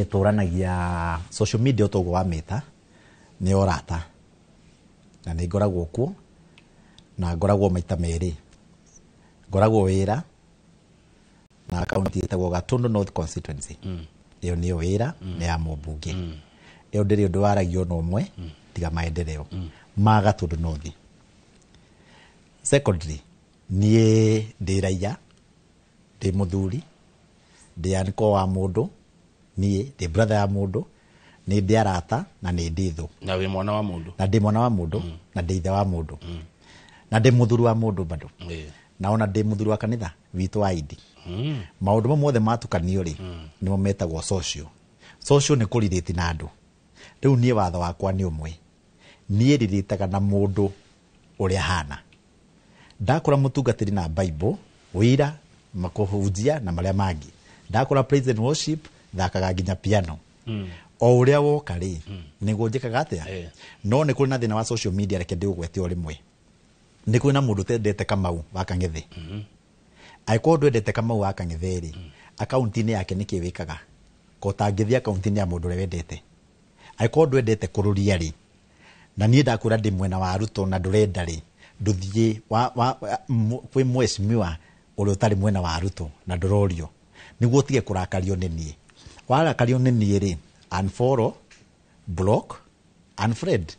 Tũranagia social media ũtoguo wa mĩta nĩ ũrata. Na nĩ ngoragwo kuo, na ngoragwo maita merĩ. Ngoragwo wĩra na akaunti ĩtagwo Gatundu North Constituency. Ĩyo nĩyo wĩra, nĩ ya mũmbunge. Ĩyo ndĩrĩ ũndũ waragio na ũmwe, tiga maendeleo ma Gatundu North. Secondly, niĩ ndĩ raiya, ndĩ mũthuri, ndĩ uncle wa mũndũ, niĩ ndĩ brother ya mũndũ, nĩ ndĩ arata na nĩ ndĩ thũ. Na wĩ mwana wa mũndũ. Na ndĩ mwana wa mũndũ, na ndĩ ithe wa mũndũ. Na ndĩ mũthuri wa mũndũ bado. Na ona ndĩ mũthuri wa kanitha witũ wa Idi. Maũndũ mamwe mothe matukanio rĩ, nĩmo metagwo social. Social nĩ kũrirĩti na andũ. Rĩu niĩ watho wakwa nĩ ũmwe. Niĩ rirĩtaga na mũndũ ũrĩa hana. Ndakora mũtungatĩri na Bible, wĩira, makũhunjia na marĩa mangĩ. Ndakora praise and worship, thakaga nginya piano. O ũrĩa woka rĩ, nĩguo njĩkaga atĩa? No nĩ kũrĩ na thĩna wa social media, reke ndĩũgwete o rĩmwe. Nĩ kũrĩ na mũndũ ũtendete Kamau wa Kang'ethe. Angĩkorwo ndwendete Kamau wa Kang'ethe rĩ, akaunti-inĩ yake nĩkĩ wĩkaga? Ko ũtangĩthiĩ akaunti-inĩ ya mũndũ ũrĩa wendete. Angĩkorwo ndwendete kũrũria rĩ, na niĩ ndakwĩra ndĩ mwena wa Ruto na ndũrenda rĩ, ndũthiĩ kwĩ mheshimiwa ũrĩa ũtarĩ mwena wa Ruto na ndũrorio, nĩguo ũtige kũrakario nĩ niĩ. Warakario nĩ niĩ rĩ, unfollow, block, unfriend,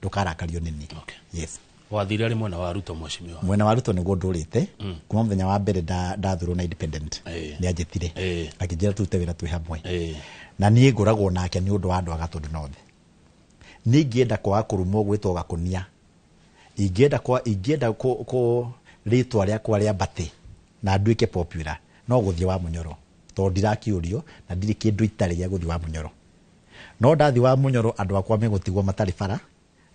ndũkarakario nĩ niĩ. Okay. Yes. Wathire ari mwena wa Ruto mheshimiwa. Mwena wa Ruto niguo ndurite kuma muthenya wa mbere ndathurwo na independent ni anjitire akĩnjĩra turute wĩra twĩ hamwe na niĩ ngoragwo nake nĩ ũndũ wa andũ a Gatundu North. Niĩ ingĩenda kwaga kũrumwo gwĩtwo Gakũnia, ingĩenda kũ rĩtwa rĩakwa rĩambate na nduĩke popular no gũthiĩ wa Munyoro tondũ ndirakĩũrio na ndirĩ kĩndũ itarĩ gĩa gũthiĩ wa Munyoro. No ndathi wa Munyoro andũ akwa megũtigwo matarĩ bara,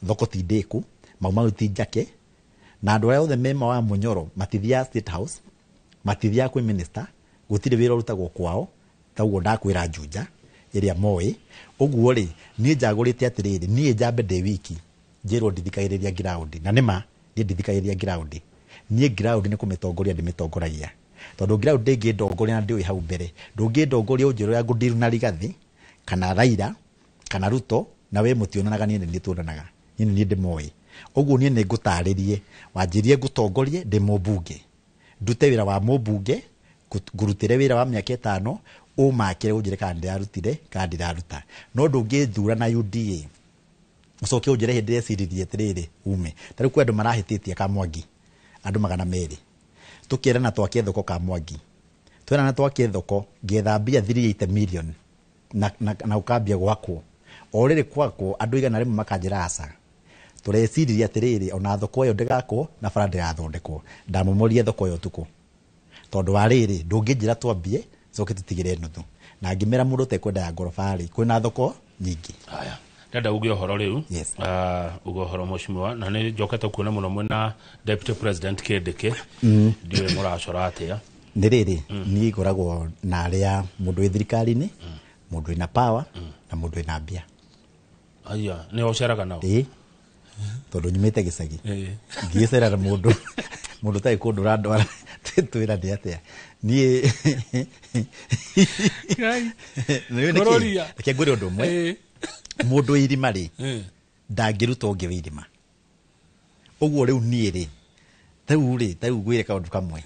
thoko ti ndĩku, Mau ti njake, na andũ arĩa othe mema wa Munyoro matithiaga State House, matithiaga kwĩ minister, gũtirĩ wĩra ũrutagwo kwao, ta ũguo ndakwĩra Juja ĩrĩa moĩ. Ũguo rĩ niĩ njagũrĩte atĩrĩrĩ, niĩ njambe ndĩ wiki njĩrwo ndithikagĩrĩria ground, na nĩma niĩ ndithikagĩrĩria ground. Niĩ ground nĩ kũmĩtongoria ndĩmĩtongoragia, tondũ ground ndĩngĩndongoria na ndĩũĩ hau mbere. Ndũngĩndongoria ũnjĩre ũrĩa ngũndiru na Rigathi kana Raila kana Ruto na we mũtionanaga, niĩ nĩ tuonanaga, niĩ nĩ ndĩmoĩ. Ũguo niĩ nĩ ngũtarĩrie, wanjĩrie ngũtongorie ndĩ mũmbunge, ndute wĩra wa mũmbunge, ngũrutĩre wĩra wa mĩaka 5, ũmakĩre ũnjĩre kana ndĩrarutire kana ndiraruta. No ndũngĩthura na UDA ũcoke ũnjĩre hĩndĩ ĩrĩa eciririe atĩrĩrĩ ume. Ta rĩu kwĩ andũ marahĩtĩtie Kamwangi, andũ 200, tũkĩrana twake thoko Kamwangi, twerana twake thoko ngĩetha mbia 380 million na ũkambia gwakwo. O rĩrĩ gwakwo andũ 100 makanjĩra aca, tũreciririe atĩrĩrĩ ona thoko ĩyo ndĩgakwo na bara ndĩgathondekwo. Ndamomorie thoko ĩyo ũtukũ tondũ wa rĩrĩ ndũngĩnjĩra twambie coke tũtigĩre nuthu, na ngĩmera mũndũ ũtekwenda ya ngoroba rĩ kwĩna thoko nyingĩ. Haya, ndenda uge ũhoro rĩu. Uge ũhoro mheshimiwa, na nĩ njokete kuona mũno mwena Deputy President Kindiki, ndiũĩ mũracora atĩa. Nĩ rĩrĩ niĩ ngoragwo na arĩa mũndũ wĩ thirikari-inĩ, mũndũ wĩna power na mũndũ wĩna mbia. Aya, nĩ ũceraga nao? Ĩĩ, tondũ nyumĩte gĩcagi ngĩcerera mũndũ ũtarĩ kũndũ ũrandwara twĩra nĩ atĩa. Niĩ reke ngwĩre ũndũ ũmwe, mũndũ wĩ irima rĩ ndangĩruta ũngĩ wĩ irima. Ũguo rĩu niĩ rĩ tarĩu rĩ tarĩu ngwĩre kaũndũ kamwe,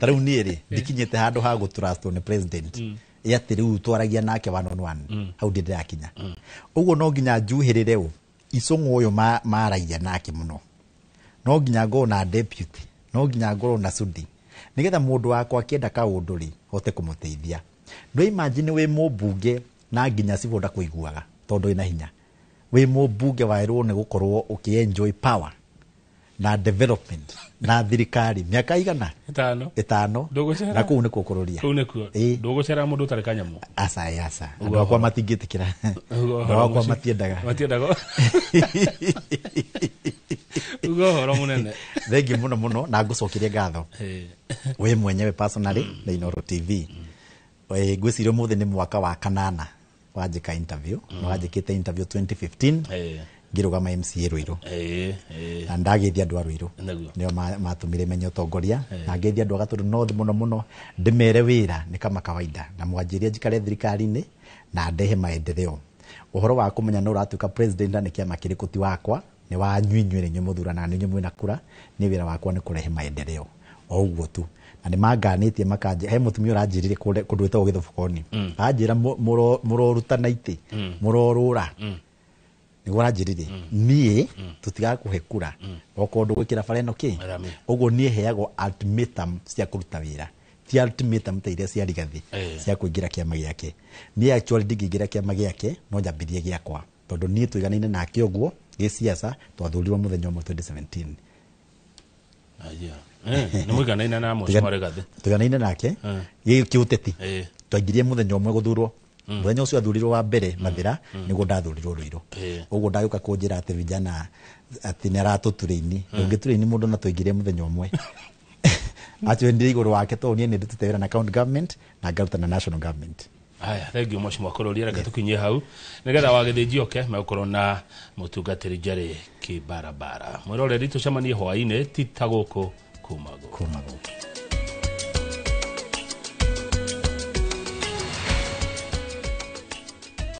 tarĩu niĩ rĩ ndikinyĩte handũ ha gũtrustwo nĩ president atĩ rĩu twaragia nake one on one, hau ndĩ ndĩrakinya. Ũguo no nginya njuhĩrĩre ũ Icũng'ũ ũyũ maragia nake mũno, no nginya ngorwo na deputy, no nginya ngorwo na Sudi, nĩgetha mũndũ wakwa akĩenda kaũndũ rĩ hote kũmũteithia. Ndũ imagine wĩ mũmbunge na nginya cibũ ndakũiguaga tondũ wĩna hinya. Wĩ mũmbunge waĩrwo nĩ gũkorwo ũkĩ-enjoy power na development na thirikari mĩaka igana ĩtano, na kũu nĩkuo kũrũria. Kũu nĩkuo ndũgũcera mũndũ ũtarĩ kanyamũ. Aca aca, andũ akwa matingĩtĩkĩra, andũ akwa matiendaga. Uga ũhoro mũnene. Thengiũ mũno mũno, na ngũcokerie ngatho we mwenyewe personally na Inooro TV. Ngwĩciria ũmũthĩ nĩ mwaka wa 8 wanjĩka interview, na wanjĩkĩte interview 2015 ngĩrũgama MCA Ruiru, na ndageithia andũ a Ruiru nĩo matũmire menye ũtongoria, na ngeithia andũ a Gatundu North mũno mũno, ndĩmere wĩra nĩ kama kawaida, na mwanjĩrie njikare thirikari-inĩ na ndehe maendeleo. Ũhoro wa kũmenya nũ ũratuĩka president na nĩ kĩama kĩrĩkũ ti wakwa, nĩ wanyu inyuĩ nĩ inyuĩ mũthuranaga, nĩ inyuĩ mwĩna kura, nĩ wĩra wakwa nĩ kũrehe maendeleo o ũguo tu. Na nĩ manganĩtie makanje, he mũtumia ũranjĩrire kũndũ gwĩtagwo Gĩthũbũkoni, anjĩra mũrorutana itĩ, mũrorũra, nĩguo aranjĩrire niĩ tũtigakũhe kura okorwo ndũgwĩkĩra bara ĩno kĩ. Ũguo niĩ heagwo ultimatum cia kũruta wĩra, ti ultimatum ta iria cia Rigathi cia kũingĩra kĩama gĩake. Niĩ actually ndingĩingĩra kĩama gĩake, no njambĩrie gĩakwa, tondũ niĩ tũiganaine nake ũguo gĩciaca, twathurirwo mũthenya ũmwe 2017. Nĩ mũiganaine na mheshimiwa Rigathi? Tũiganaine nake gĩũteti, twaingĩrie mũthenya ũmwe gũthurwo. Mũthenya ũcio athurirwo wa mbere Mathĩra, nĩguo ndathurirwo Ruiru. Ũguo ndagĩũka kũnjĩra atĩ vijana atĩ nĩ aratũtũrĩini, ndũngĩtũrĩini mũndũ na tũingĩrie mũthenya ũmwe. Actually ndĩ igũrũ wake tondũ niĩ nĩ ndutĩte wĩra na county government na ngaruta na national government. Haya, thengiũ mheshimiwa Kũrũria, reke tũkinyie hau nĩgetha wagĩthĩnji oke megũkorwo na mũtungatĩri Jerry Kĩbarabara. Mwĩroreri, tũcemanie hwaĩ-inĩ ti ta gũkũ kuma gũkũ.